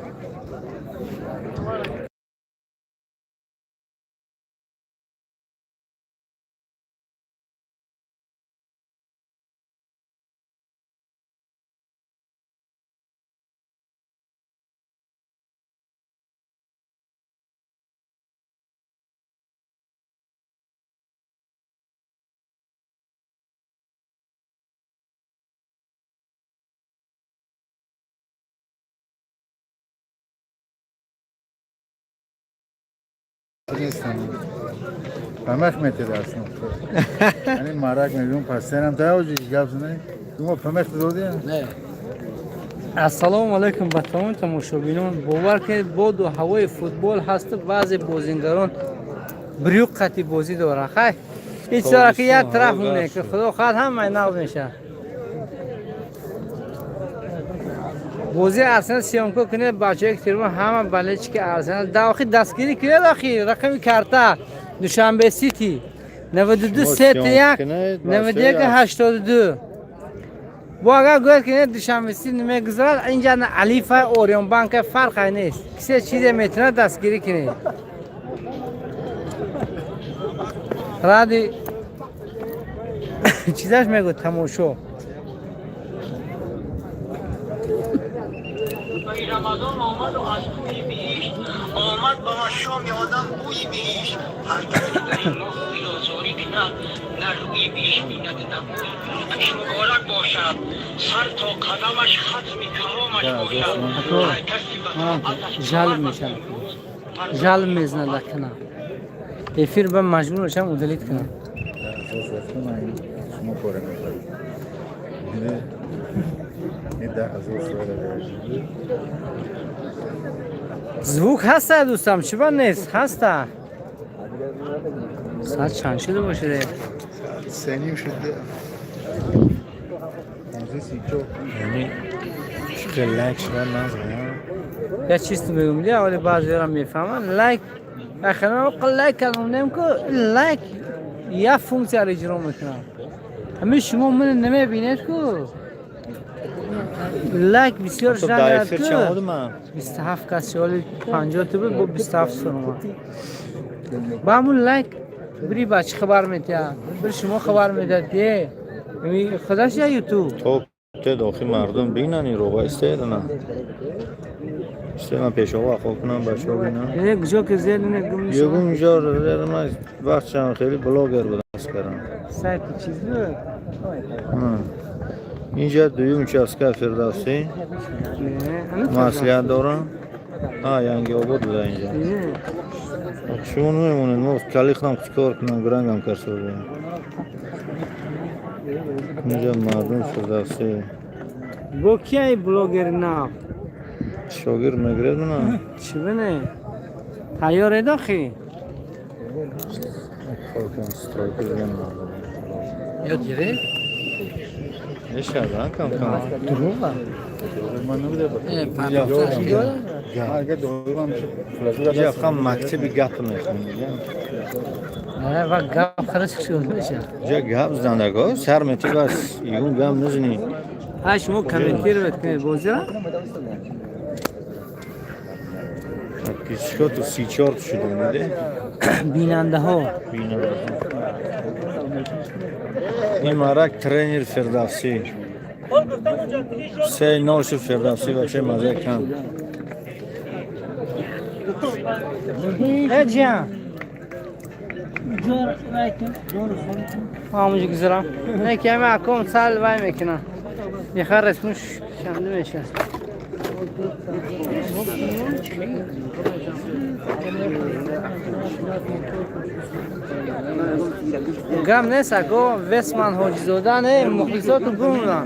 [SPEAKER 4] نیستم پمخ میتید اصلا یعنی مرک میلیون پس سنم تا اوجی گپ زنی ما پمخ دادی.
[SPEAKER 1] Не. Ассалому алайкум ба тамоми тамошобинон. Бовар кунед, боду ҳавои футбол ҳасту баъзе бозингарон брюк қати бозӣ доранд. Хай, ҳеҷ ки як тараф моне, ки худо хоҳад, ҳамаи нағз мешавад. Бозии Арсенал съёмка кунед, бачаҳои ки ҳама болельщики Арсенал даохи дастгирӣ кунед. Охи рақами карта Душанбе Сити 92 31 91 82. Бо агар гӯяд, ки Душанбе Сити намегузарад, инҷа на Алифа Орионбанка фарқе нест, кисе чизе метавонад дастгирӣ кунед. Ради чизаш мегӯ тамошо.
[SPEAKER 8] Рамазон омаду аз кӯи биҳишт омад ба машоми одам бӯи биҳишт. Ҳар кас ки дар ин моҳ озорӣ бинад, на рӯи биҳишт бинад, на бӯи биҳишт. Муборак бошад, сар то қадамаш хатми тамомаш бошад. Ҳар каси ба тоаташ
[SPEAKER 1] Жалб мешавад, жалб мезанад дар кана эфир, ба маҷбур мешавам удалить кунам.
[SPEAKER 6] Шумо пора мехӯред. Ин 10,000 сола.
[SPEAKER 1] Звук ҳаста, дӯстам, чиба нест? Ҳаста. Соат чанд шуда бошад?
[SPEAKER 6] 3:30 шуд. 15:34.
[SPEAKER 7] Яъне чӣ лайк шудан назанам.
[SPEAKER 1] Я чисто мегӯм, ди аввали баъзеро мефаҳманд. Лайк ахиран лайк кардам, нем ку лайк як функсияро иҷро мекунад. Ҳамин шумо ман намебинед ку лайк бисёр
[SPEAKER 7] То дар эфир чанд
[SPEAKER 1] шудан
[SPEAKER 7] будам ман?
[SPEAKER 1] 27 кас шоли 50 то буд, бо 27 сурума. Ба ҳамун лайк бири ба чӣ хабар метиҳад? Бир шумо хабар медиҳад, ки худаш я Ютуб.
[SPEAKER 7] То те дохил мардум бинан ин роба истедана. Истедана пешова хоб кунам, бачаҳо бинан.
[SPEAKER 1] Не, куҷо ки зер не гум.
[SPEAKER 7] Ягон ҷо ман вақтшам хеле блогер будам аскарам.
[SPEAKER 1] Сайти чиз буд?
[SPEAKER 7] Инҷа дуюм участка Фирдавсӣ. Маслиҳат дорам. А, Янгиобод буда инҷа. Шумо намемонед, мо калихнам чикор кунам, грангам карсозем. Инҷа мардум Фирдавсӣ.
[SPEAKER 1] Бо кияи блогери нав?
[SPEAKER 7] Шогирд мегиред мана?
[SPEAKER 1] Чӣ бине? Тайёред охи?
[SPEAKER 7] Стройка зиён мардум.
[SPEAKER 1] Ёд гиред?
[SPEAKER 7] Мешавад, а, кам кам.
[SPEAKER 1] Дурӯға?
[SPEAKER 6] من نبوده با اگه دوم
[SPEAKER 7] Инҷа фақат мактаби гап мехонем.
[SPEAKER 1] Не, ва гап хараш шуд меша.
[SPEAKER 7] Инҷа гап зандаго, сар мети бас, ягон гап назанӣ.
[SPEAKER 1] Ҳа, шумо комментировать кунед бозира?
[SPEAKER 7] Подписчикоту 34 шуда, диде?
[SPEAKER 1] Бинандаҳо.
[SPEAKER 7] Ин марак тренер Фирдавсӣ. 3-0 шуд Фирдавсӣ, вообще маза кам.
[SPEAKER 1] Э, ҷиян, ҳамуҷо гузарам, не ки ҳами аком сал вай мекунам, мехар ресмуш шанду меша. Гам нест, ако Весман Ҳоҷизода, не, мухлисоту бумунам.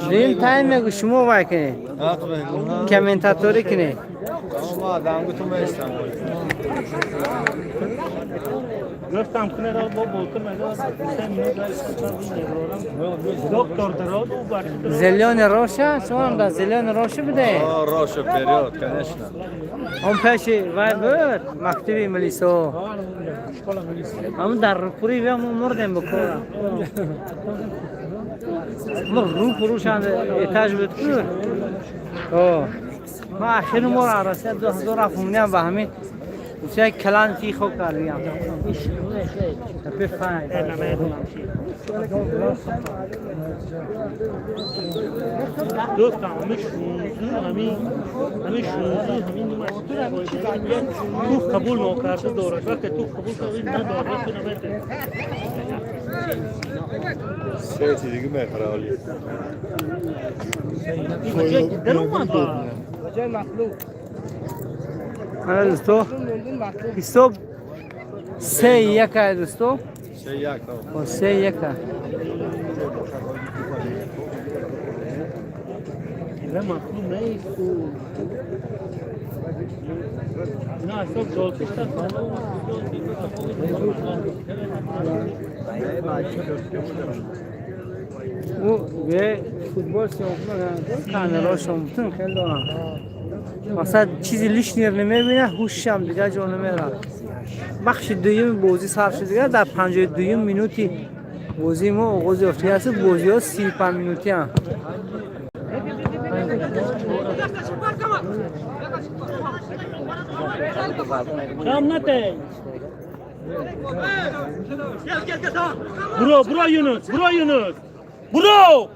[SPEAKER 1] Дуюм тайм мегу, шумо вай кунед, комментаторӣ кунед.
[SPEAKER 5] Гуфтам кунед, бо ботир мега доктор дарод ӯ бар.
[SPEAKER 1] Зелёный роша, шумоам дар зелёный роша буде?
[SPEAKER 7] Роша вперёд, конечно.
[SPEAKER 1] Он пеши вай буд, мактаби милисо. Ҳамун дар рӯпурӣ вя мо мурдем ба кора. Мо рӯпурӯшанд этаж буд ку. О. Ма ахири моро Россия 2007 муням ба ҳамин як калан фи хоб кардиям. Тапе файн.
[SPEAKER 5] Гуфтам ҳами 16, ҳами 16, ҳами туф қабул нокарда дорад. Вақте туф қабул кард, надорад, ту намете.
[SPEAKER 7] Се дига мехӯра оли.
[SPEAKER 5] Даромад.
[SPEAKER 1] Ана дӯсто, ҳисоб 3-1 ай, дӯсто.
[SPEAKER 7] 3-1.
[SPEAKER 1] О, 3-1.
[SPEAKER 5] Не, матлуб нест. На ҳисоб ҷолкишта.
[SPEAKER 1] Ӯ бе футбол камерошон бутун хел дорам. Масалан, чизи лишний намебина, ҳушам дигар ҷо намерад. Бахши дуюми бозӣ сар шуд, дигар дар 52-юм минути бозии мо оғоз ёфтагӣ аст. Бозиҳо 35 минутианд.
[SPEAKER 5] Кам нате. Буро, буро, Юнус, буро, Юнус. Буро!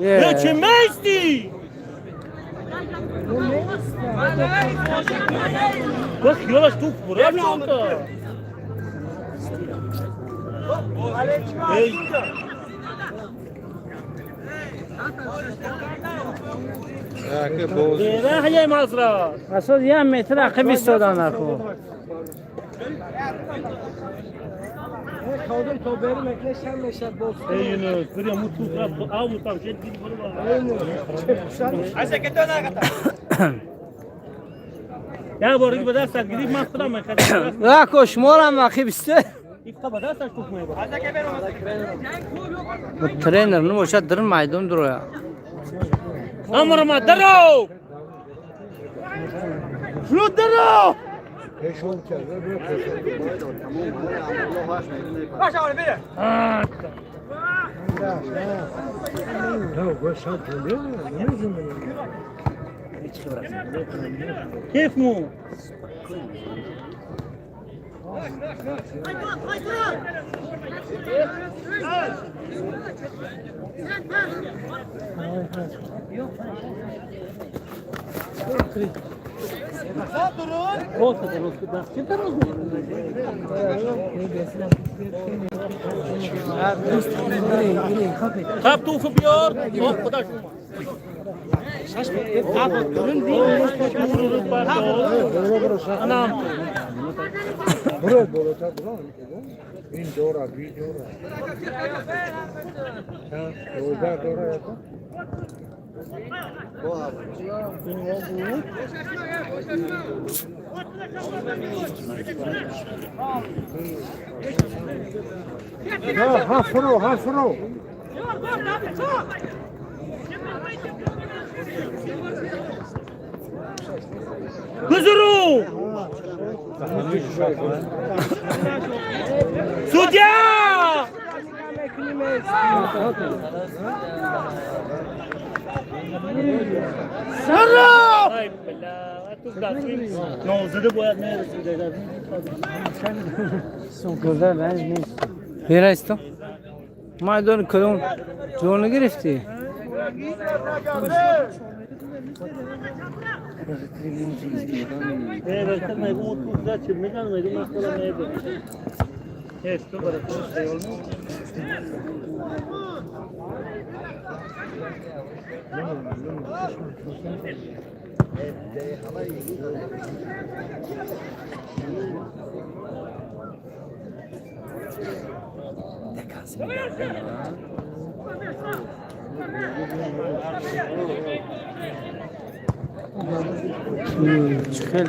[SPEAKER 1] Е,
[SPEAKER 5] Че мести? Бах хиёлаш туф буро шуд. Эй,
[SPEAKER 7] Яке боз.
[SPEAKER 5] Бераҳ мазра.
[SPEAKER 1] Асос як метр ақиб истодан аку.
[SPEAKER 5] Эй, Юнус, биря му туф рафт, аву там шед гир буро. Як бор дига ба дастат гирифт, ман худам мехарам.
[SPEAKER 1] Ако шуморам ақиб исто.
[SPEAKER 5] Ифта ба дасташ туф мебарад.
[SPEAKER 1] Тренер набошад, дар майдон дуроя.
[SPEAKER 5] Амрма даро! Флут даро! Кайф му? Хаб туф биёр, о худаш омад. Анам.
[SPEAKER 4] Буро болотар буро. Ин дора, би дора. Дора дора. Ха фро, ха фро.
[SPEAKER 5] Гузуру! Судья! Ай бля, ту нозида бояд мерасид.
[SPEAKER 1] Берайсто. Майдон кадом ҷо нагирифтӣ?
[SPEAKER 5] Э, мегум ту зачи меган мегум ахора мебе. Э, ту бара ту хиёл.
[SPEAKER 1] Хел.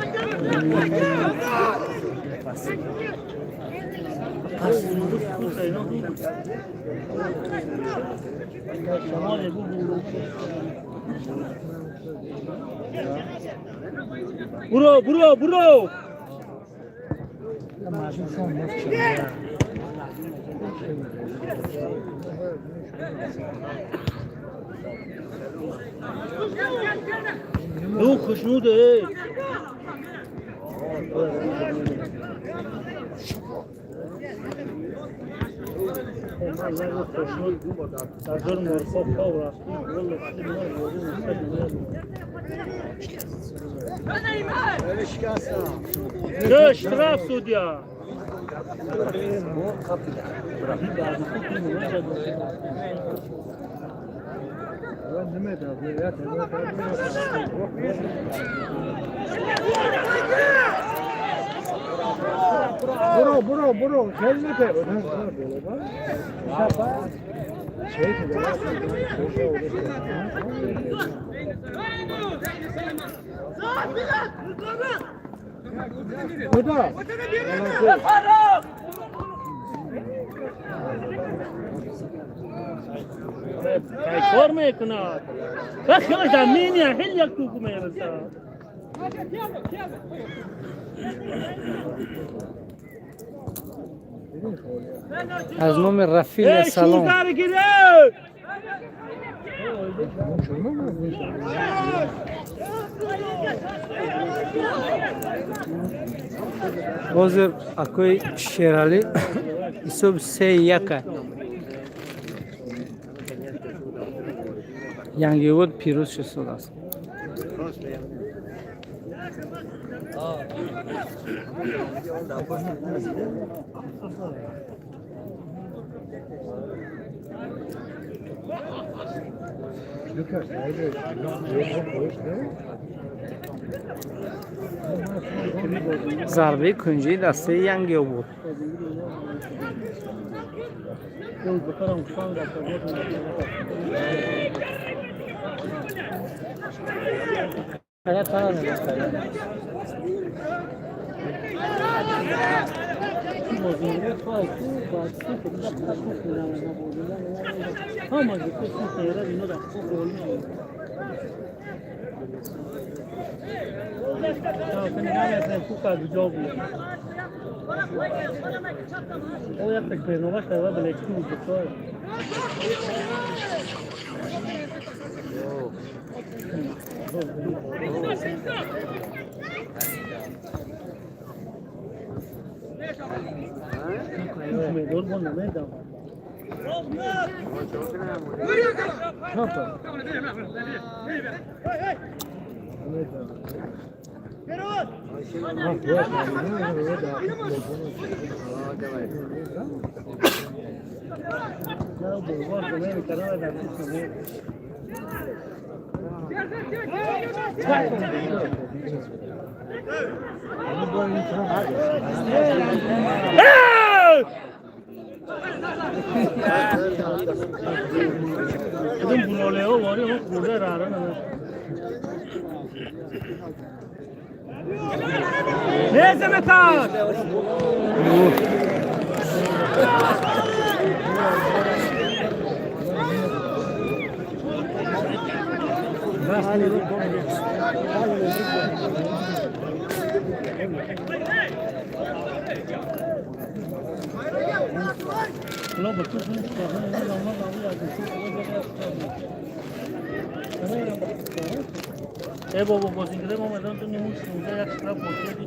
[SPEAKER 5] Буро, буро, буро! Ну, хушнуде! Сардор Морхов Штраф, судья!
[SPEAKER 4] Bro, bro, bro, خیلی نکرد. خدا
[SPEAKER 5] کار میکند خیالش در مینی هل یک توپ میرسد.
[SPEAKER 1] Аз номи Рафил салом. Ҳозир акои Шералӣ ҳисоб 3-1. Янгиобод пирӯз шудааст. Зарбаи кунҷии дастаи Янгиобод.
[SPEAKER 5] ای بابا بازینگره ما مدام تو نمون 16 یک شراب بازی.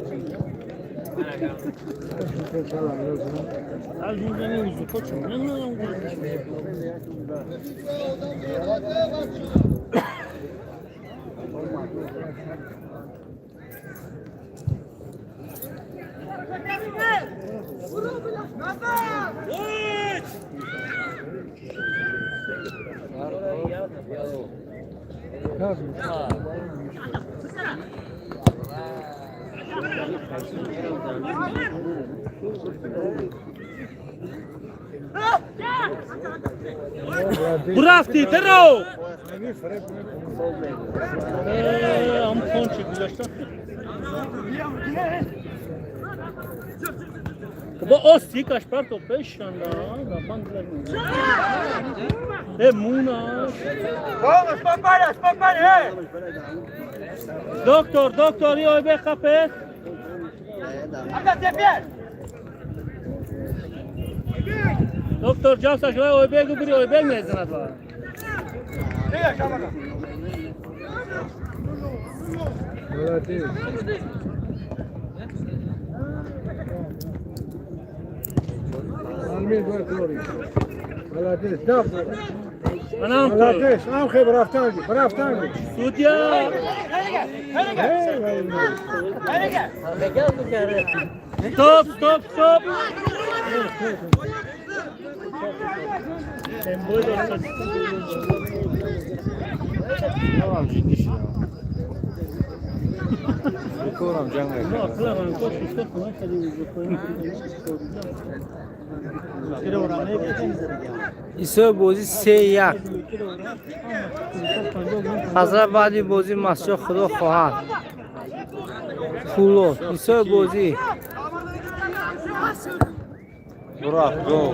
[SPEAKER 5] Бурафти, даро! Ам кончи гузашта. Бо ости каш парто пешанда, да банглаш. Э муна.
[SPEAKER 9] Vamos, papaya, papaya.
[SPEAKER 5] Доктор, доктор, ё бе хапе. Доктор, ҷавсаш вай ойбегу бири ойбег мезанад ва.
[SPEAKER 4] Молодец, амхе брафтанги, брафтанги.
[SPEAKER 5] Судья! Стоп, стоп, стоп!
[SPEAKER 1] Исои бозӣ 3-1. Ҳазрат баъди бозӣ масҷид худо хоҳад. Пуло. Исои бозӣ.
[SPEAKER 7] Бурафт, гол.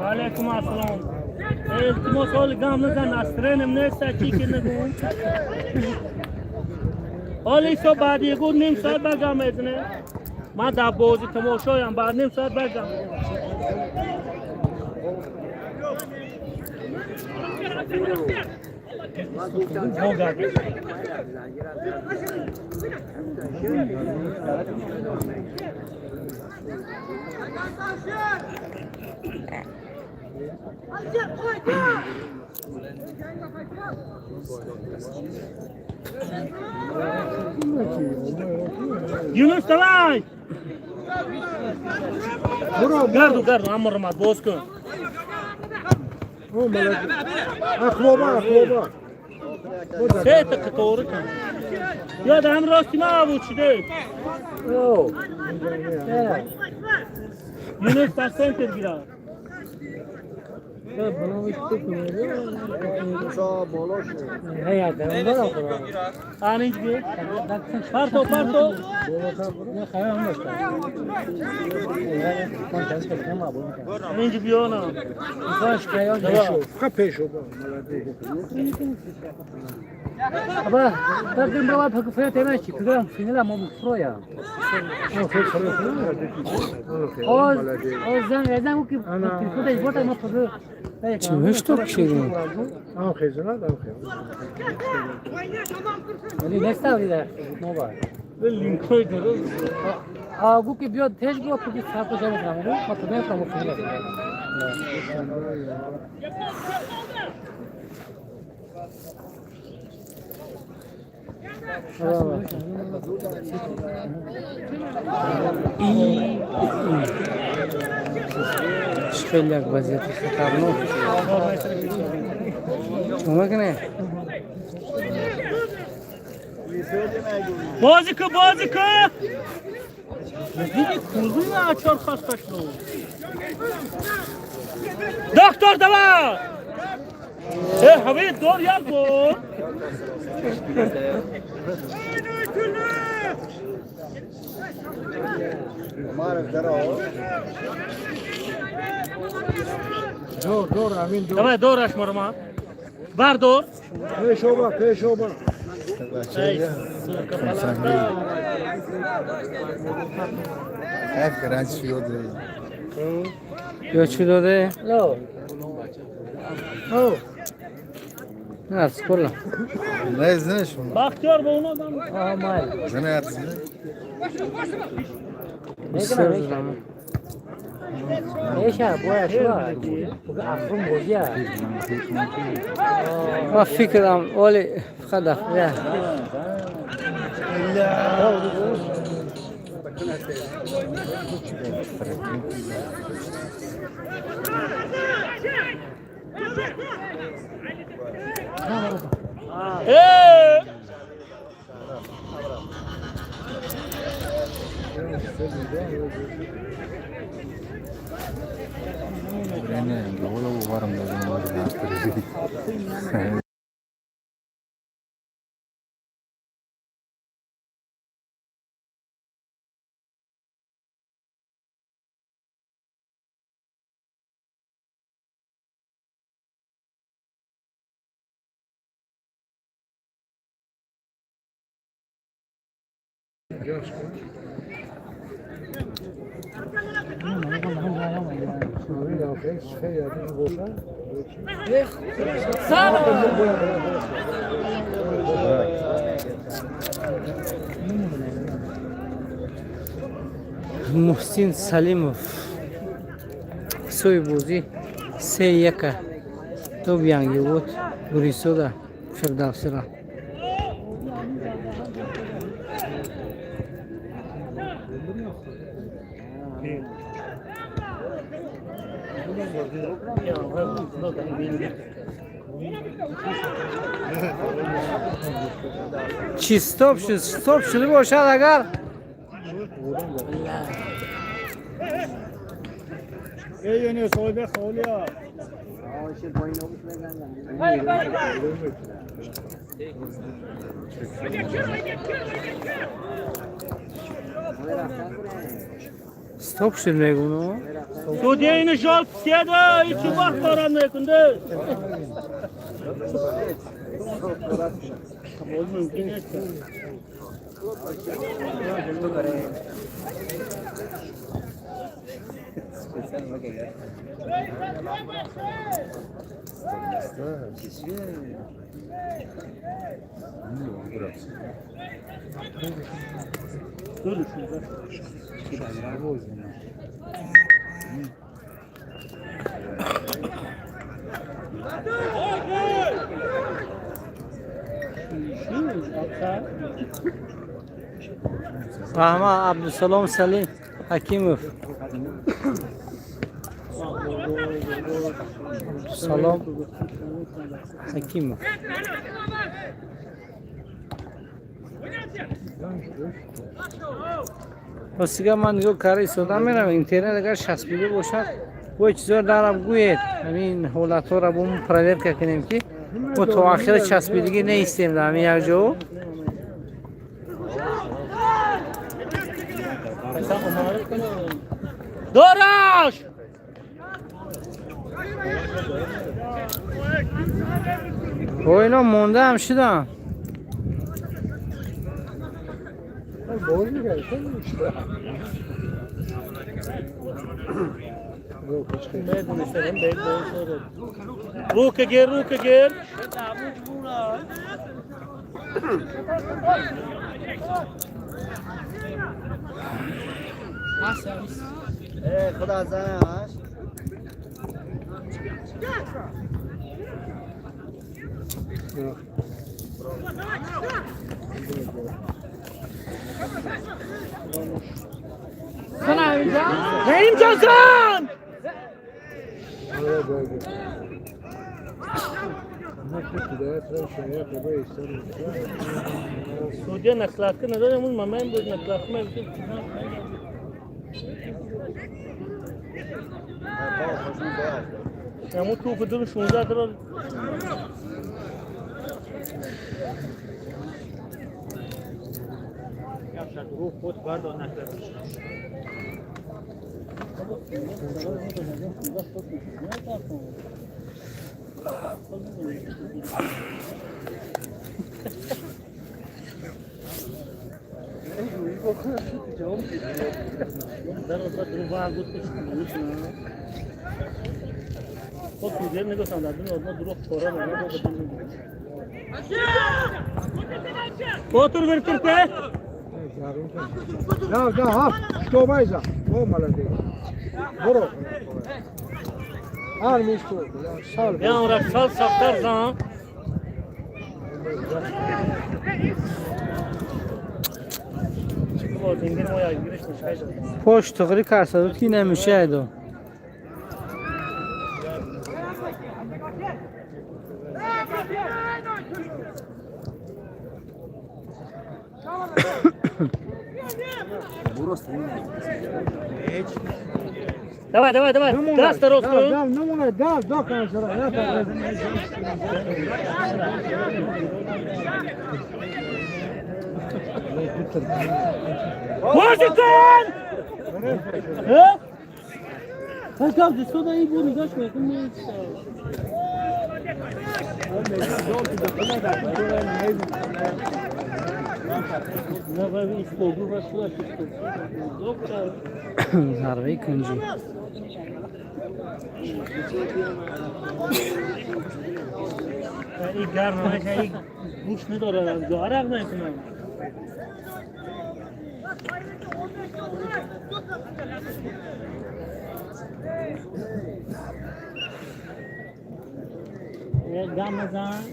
[SPEAKER 5] Алейкум ассалом. Илтимос ҳоли гам назан, астренем неста, чӣ ки нагӯ. Ҳоли исо баъди ягу ним соат ба гам мезане. Ман дар бозӣ тамошоям, баъд ним соат ба гам. Юнус, давай! Гарду, гарду, амр боз кун.
[SPEAKER 4] Ахлоба, ахлоба.
[SPEAKER 5] Се та қатори кун. Ё да ҳам рости ма буд шуде. Юнус дар центр гира. Анинҷ би. Парто, парто. Анинҷ биёна.
[SPEAKER 4] Фақат пешо ба, молодец.
[SPEAKER 1] Аба, так брала фрета чи финала мо фроя. Оз, оз зан зан ки худаш бота мо фуд. Чи что кширин?
[SPEAKER 4] Амхе занад, амхе.
[SPEAKER 1] Вали неста да нова.
[SPEAKER 5] Линкой дорог.
[SPEAKER 1] А гу ки биёд тез гу ки сапо жама краму, ма фуд краму финала. Хеле як вазъияти хатарнок. Чӣ мекунед?
[SPEAKER 5] Бозӣ ку, бозӣ ку! Диди кулбуи ачор хаста шуд. Доктор, давай! Э, ҳавои дор як бор.
[SPEAKER 4] Дор, дор, амин дор.
[SPEAKER 5] Давай дораш марма. Бардор.
[SPEAKER 4] Пеш оба, пеш оба. Хайф гаранч шуд.
[SPEAKER 1] Ё чӣ доде? Не, скоро.
[SPEAKER 6] Не знаешь,
[SPEAKER 5] Бахтиёр ба оно дам.
[SPEAKER 6] знаешь.
[SPEAKER 1] Бисёр зудам. Ма фикрам, оли фақат я.
[SPEAKER 5] Э!
[SPEAKER 1] Муҳсин Салимов ҳисоби бозӣ 3-1 тоб Янгиобод Гурисода Фирдавсира. Чӣ стоп шуд? Стоп шуда бошад агар. Стоп шуд мегӯну.
[SPEAKER 5] Судья ини жол писяда, ичи вақт дорад мекунда. Мумкин нест.
[SPEAKER 1] Раҳмат Абдусалом Салим Ҳакимов. Абдусалом Ҳакимов. Ростига ман нигоҳ карда истода меравам, интернет агар часпида бошад, бо чизоро дарам гӯед. Ҳамин ҳолатҳоро бо мо проверка кунем, ки мо то охира часпидагӣ неистем дар ҳамин як ҷо.
[SPEAKER 5] Дораш!
[SPEAKER 1] О, ино мондаам шудам.
[SPEAKER 5] Рука гер, рука гер. Rahim Johnson! Судья накладка надо, ему мамаем будет накладка. Ему ту кудум шунза дро. Otur bir Türkiye.
[SPEAKER 4] Да, да, ҳафт штобайза. О, молодец. Буро. Ҳар мисто. Сал.
[SPEAKER 5] Ya sal saktarsan.
[SPEAKER 1] Пош туғри карсадуд ки намешаеду.
[SPEAKER 5] Давай, давай, давай. Даст рост.
[SPEAKER 4] Да, намуна, да, да, канцера.
[SPEAKER 5] Бозикон! Э? Паскал, ты сюда и буду, знаешь, как мы.
[SPEAKER 1] Зарбаи кунҷӣ.
[SPEAKER 5] Ин гарм намеша, ин гӯш надорад, арақ мекунам. Як гам мезан.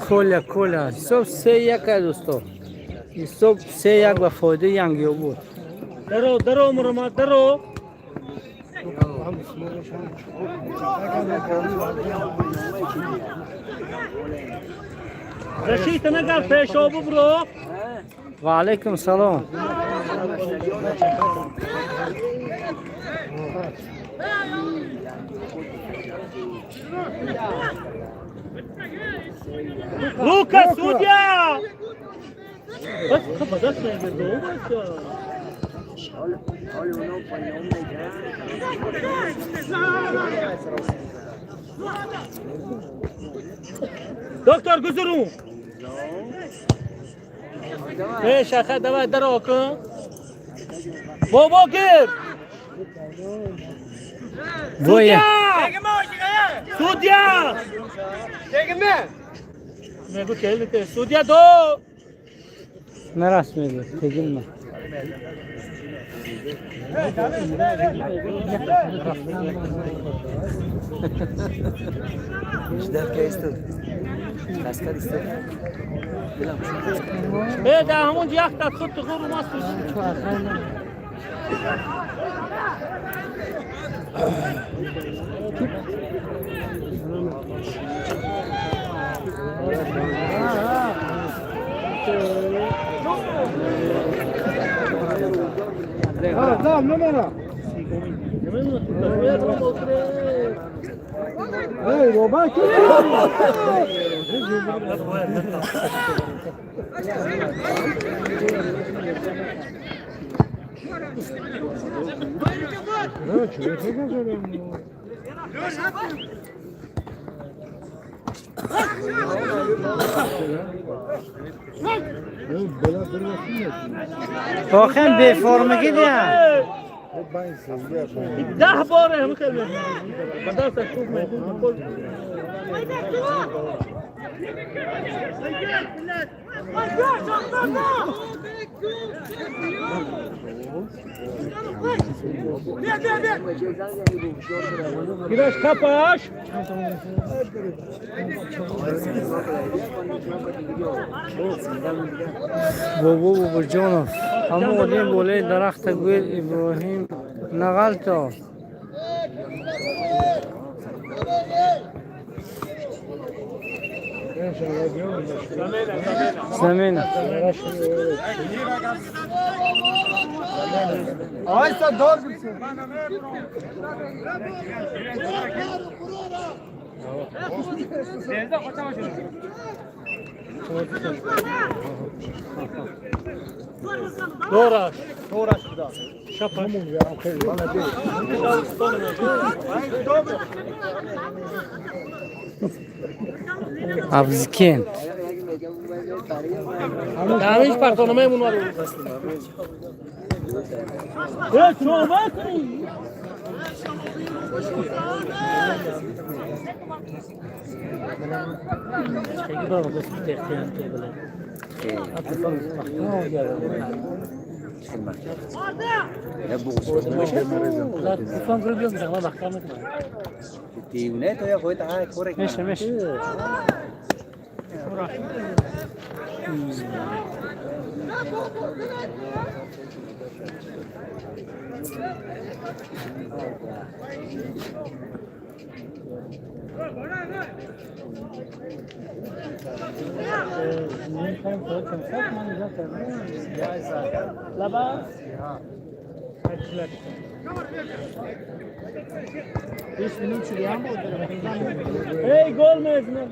[SPEAKER 1] Коля, Коля. Ҳисоб 3-1 ай дӯсто. Ҳисоб 3-1 ба фоидаи Янгиобод.
[SPEAKER 5] Даро, даро, Муромад, даро. Защита нагар пешобу бро.
[SPEAKER 1] Ва алайкум салом.
[SPEAKER 5] Лука, судья! Бас хабадас мегирду, бача. Доктор гузуру. Эй, шаха, давай, даро кун. Бобо гир.
[SPEAKER 1] Воя.
[SPEAKER 5] Судья! Мегу келите. Судья до.
[SPEAKER 1] Нарас мегӯ, тегинма.
[SPEAKER 5] Э, да ҳамон якта худ тухур умаст.
[SPEAKER 4] Да, да, намуна. Эй, роба ки.
[SPEAKER 1] Воқеан беформагӣ дия.
[SPEAKER 5] 10 бор ҳам хел бадаста шуд мегу. Гираш капаш.
[SPEAKER 1] Бобо Бобоҷонов. Ҳамон одим болои дарахта гӯед Иброҳим нағалто. Замена.
[SPEAKER 5] Дораш. Шапаш.
[SPEAKER 1] Абзикен.
[SPEAKER 5] Дариш партономаи мун. Э, чоба кунӣ.
[SPEAKER 1] Меша, меша.
[SPEAKER 5] Эй, гол мезанад.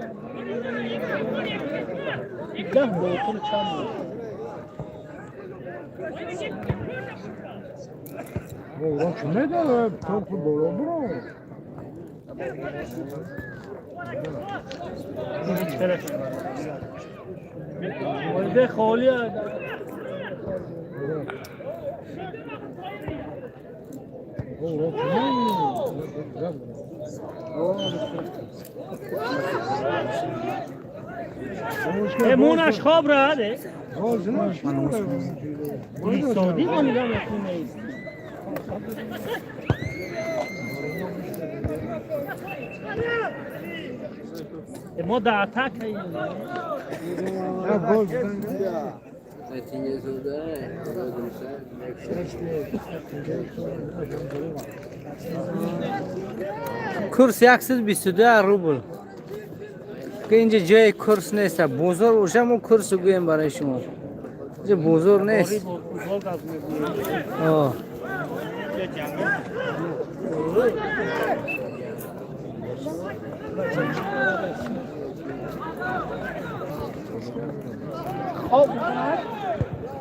[SPEAKER 5] 10 ботул чанд буд.
[SPEAKER 4] Урон чӣ медорад? Топ боло буро.
[SPEAKER 5] Ойде холӣ.
[SPEAKER 4] Урон чӣ медорад?
[SPEAKER 5] Э, мунаш хоб рад. Э. Содӣ мо нигоҳ мекунем. Э, мо дар атакаем.
[SPEAKER 1] Курс 122 рубл. Ки инҷа ҷои курс нест. Бозор уша мо курс гӯем барои шумо. Инҷа бозор нест. О.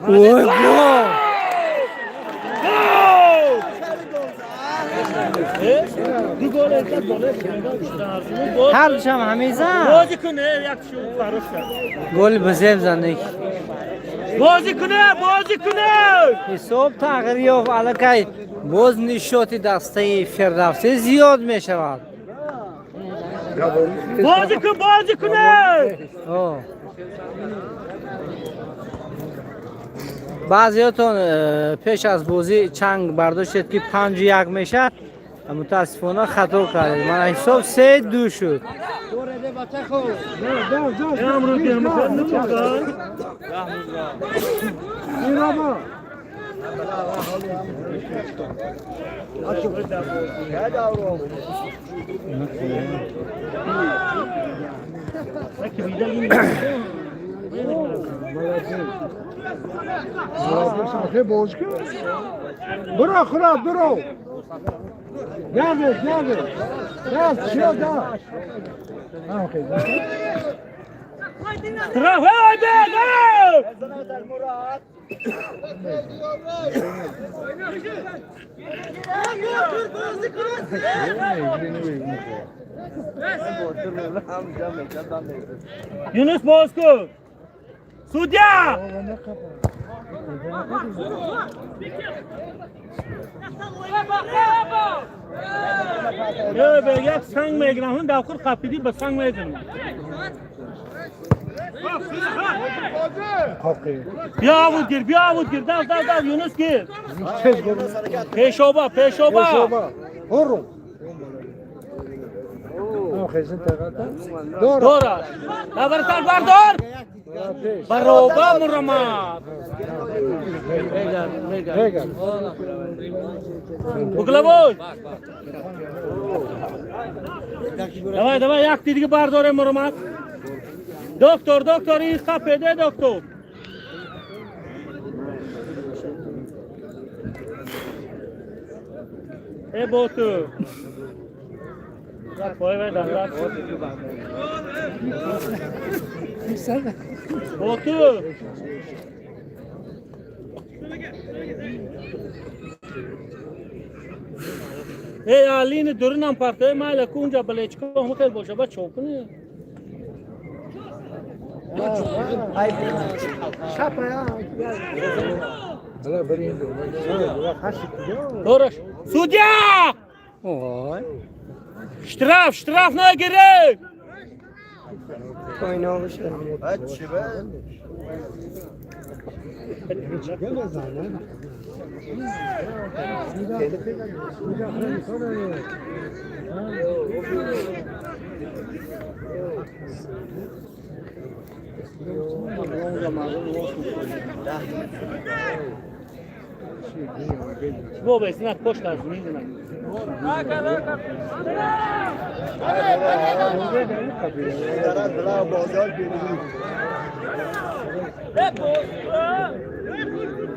[SPEAKER 1] Ой, гол!
[SPEAKER 5] Ду гол зад, гол
[SPEAKER 1] Ҳар душам ҳамезан.
[SPEAKER 5] бозӣ куне, як шу фарош кард.
[SPEAKER 1] Голи базеб занек.
[SPEAKER 5] Бозӣ куне, бозӣ куне.
[SPEAKER 1] Ҳисоб тағйир ёфт, аллакай боз нишоти дастаи Фирдавсӣ зиёд мешавад.
[SPEAKER 5] Бозӣ кун, бозӣ куне.
[SPEAKER 1] О. Баъзеҳотон пеш аз бозӣ чанг бардоштед, ки 5-1 мешавад, мутаассифона хато кардед. Мана ҳисоб 3-2 шуд.
[SPEAKER 5] Амрӯз демократ намурданд. Яке видал ин.
[SPEAKER 4] Буро, хура, буро. Гардед, гардед. Даст, чиё, да.
[SPEAKER 5] Штраф, эй, бег, эй! Юнус, боз кун. Судья! Э, бег, як санг мегирам, ҳун давхур қапидӣ, ба санг мезанам. Бیا авуд гир, бیا авуд гир, дав, дав, дав, Юнус гир. Пешоба, пешоба.
[SPEAKER 4] Ҳуру.
[SPEAKER 5] Дора. Давартар бардор. Бароба мурамад. Угловой. Давай, давай, як дига бардорем, мурамад. Доктор, доктор, ин қапеде, доктор. Э, боту. Вай, вай, данда. Боту. Эй, алини дуринам партои майла кунҷа балечко ҳам хел боша, ба чо кунӣ? Дораш. Судья!
[SPEAKER 1] Ой.
[SPEAKER 5] Штраф, штраф нагире! Бо бесина кошка аз мизна.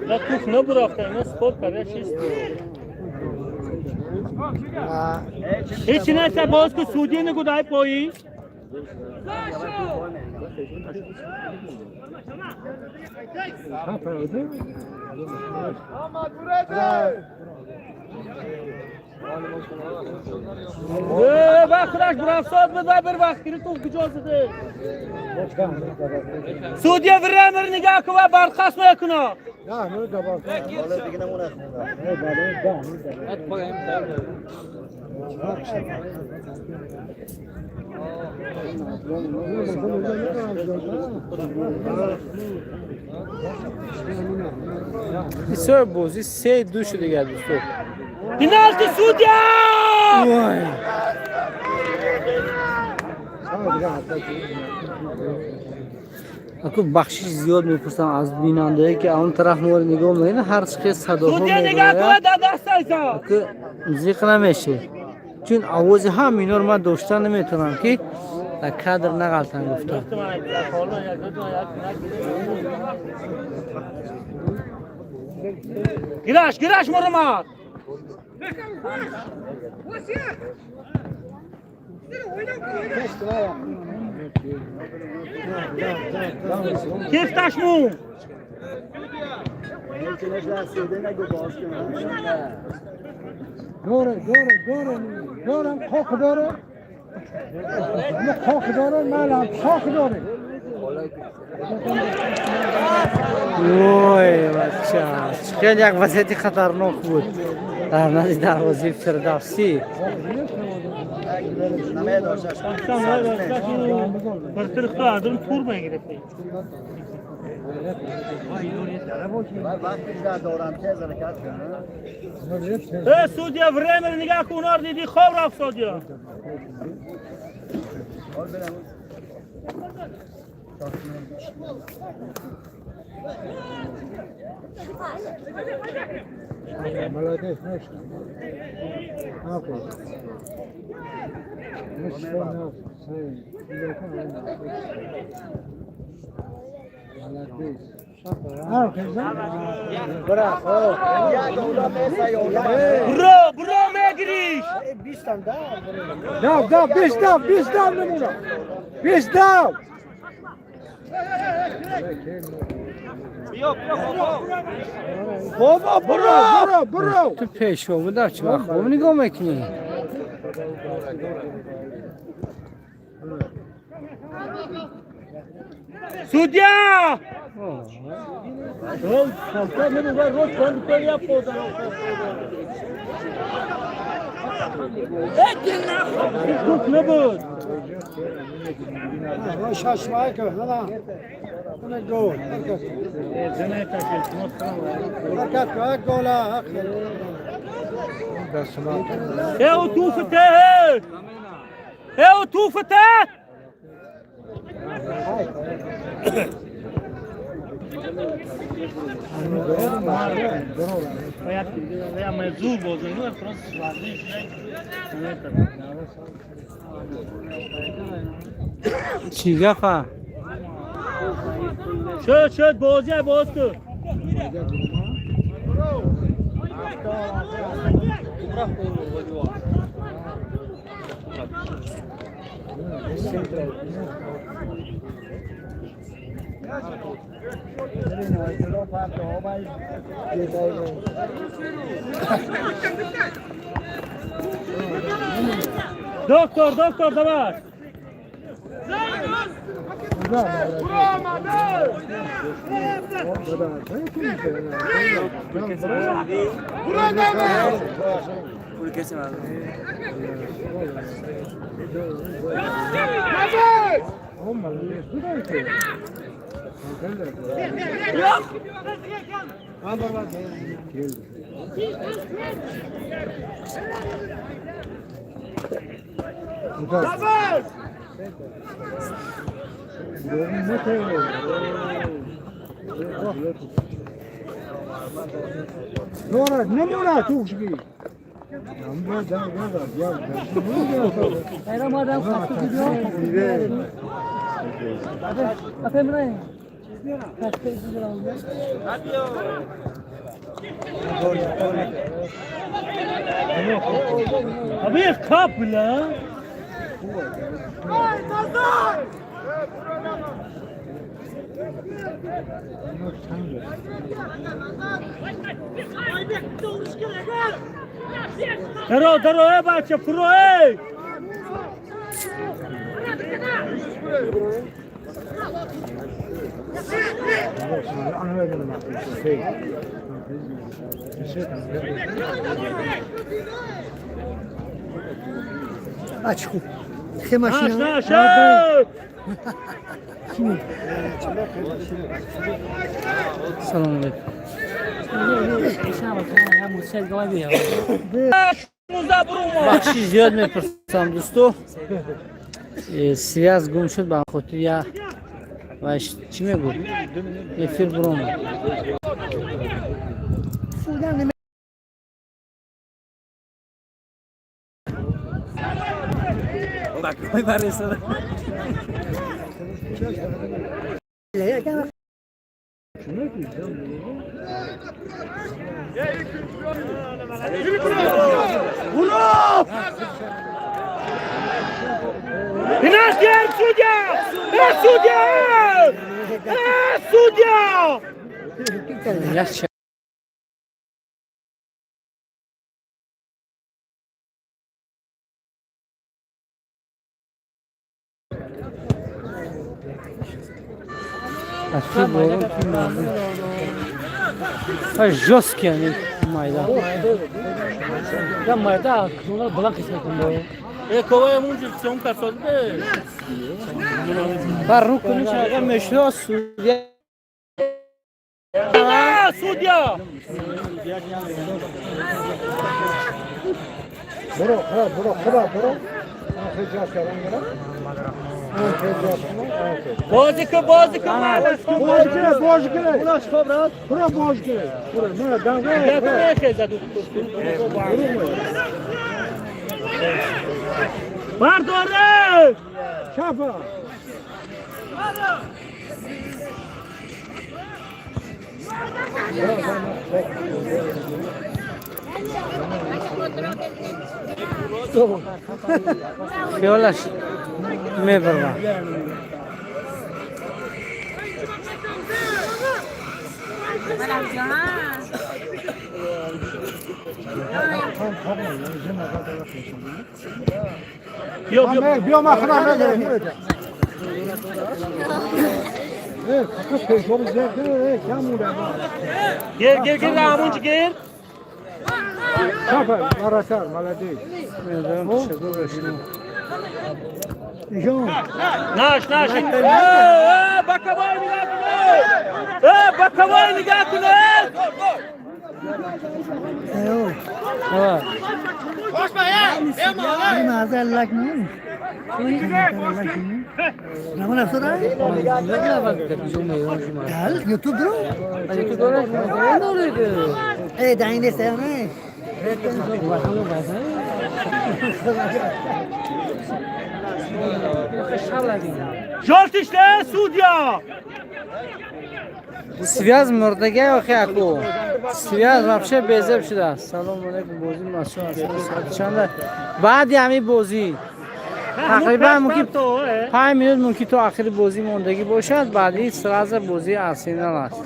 [SPEAKER 5] На туф набурафта, ина спорт карда чист. Ҳеҷ неста, боз ку судӣ нагудай пои. Э, ва худаш бурафсод буд, вай бир вақт гири туф куҷо зиде? Судья времер нигаҳ ку, ва бархост мекуна.
[SPEAKER 1] Бисёр бозӣ 3-2 шуд дигар, дӯсто.
[SPEAKER 5] Пеналти, судья!
[SPEAKER 1] Ой. Аку бахшиш зиёд мепурсам аз бинандае, ки он тараф моро нигоҳ мекунад, ҳар чӣ садоҳо
[SPEAKER 5] Судья нигаҳ ку,
[SPEAKER 1] мебарояд,
[SPEAKER 5] дар даст айса.
[SPEAKER 1] ки зиқ намешед, чун овози ҳам инор ман дошта наметавонам, ки дар кадр нағалтан гуфта.
[SPEAKER 5] Гираш, гираш, муромад. Кифташ мун.
[SPEAKER 4] داره داره داره دارم خاک داره خاک داره مالم خاک داره.
[SPEAKER 1] Ой, бача, хеле як вазъияти хатарнок буд дар назди дарвозаи Фирдавсӣ.
[SPEAKER 5] Бартир хадр тур мегирифти. Э, судья, время нигаҳ ку, унар диди, хоб рафт судья.
[SPEAKER 4] Молодец, знаешь. Нахуй. Ну что, нахуй, Молодец.
[SPEAKER 5] Бро, бро мегириш.
[SPEAKER 4] Дав, дав, беш дав, беш дав намуна. Беш дав.
[SPEAKER 1] Бобо,
[SPEAKER 4] Бро, бро, бро.
[SPEAKER 1] Ту пешво буда, чӣ вақт хоб нигоҳ мекунӣ?
[SPEAKER 5] Судья! Туф набуд.
[SPEAKER 4] گل. حرکت کن، گل.
[SPEAKER 5] Eu توفته. Eu توفته. زور بازی
[SPEAKER 1] چی گفت؟
[SPEAKER 5] Шуд, шуд, бозия боз кун. Доктор, доктор, давай. Abi kap la. Даро, даро, эй, бача, фуро, эй! Наш, наш, эй!
[SPEAKER 1] Салом алейкум. Бахши зиёд мепурсам, дӯсто. Связь гум шуд, ба хотир я ва чӣ мегӯ, эфир буромад.
[SPEAKER 5] Инаш гер, судья! Э, судья! Э, судья!
[SPEAKER 1] Як аз чӣ борон ки мардум жёсткий ани майда.
[SPEAKER 2] Я майда, куна баланд қисм кун.
[SPEAKER 5] Э, ковай мунҷи сеум касод бе.
[SPEAKER 1] Бар рӯ куниш агар мешуд судья.
[SPEAKER 5] А, судья!
[SPEAKER 4] Бро, бро, бро, бро, бро.
[SPEAKER 5] Бозӣ кун, бозӣ кун, мардаш.
[SPEAKER 4] Бозӣ кун, бозӣ кун. Бро, бозӣ кун. Бро, мана данга.
[SPEAKER 5] Мехезад. Бардоре!
[SPEAKER 4] Шафа.
[SPEAKER 1] Хиёлаш мебарва.
[SPEAKER 5] Биё, биё.
[SPEAKER 4] Биё, ма хана мегирем. Э, фақат пешоб зиёд, э, кам муда.
[SPEAKER 5] Гир, гир, гир, ҳамунҷи гир.
[SPEAKER 4] Шафа, марасар, молодец.
[SPEAKER 1] Медорам, ташаккур ба шумо.
[SPEAKER 5] Наш, наш. Э, э, ба кавай нигоҳ кун. Э, ба кавай нигоҳ кун.
[SPEAKER 1] Ава.
[SPEAKER 5] Жёлтый шле, судья!
[SPEAKER 1] Связь мурдага охи аку. Связь вообще безеб шудааст. Салому алейкум, бозӣ масъул аст. Соати чанда? Баъди ҳамин бозӣ тақрибан мумкин 5 минут мумкин то охири бозӣ мондагӣ бошад, баъди сразу бозии Арсенал аст.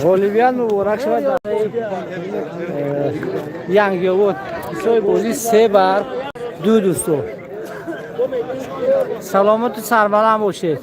[SPEAKER 1] Ғолибият муборак шавад барои Янгиобод. Ҳисоби бозӣ 3-2, дӯсто. Саломату сарбаланд бошед.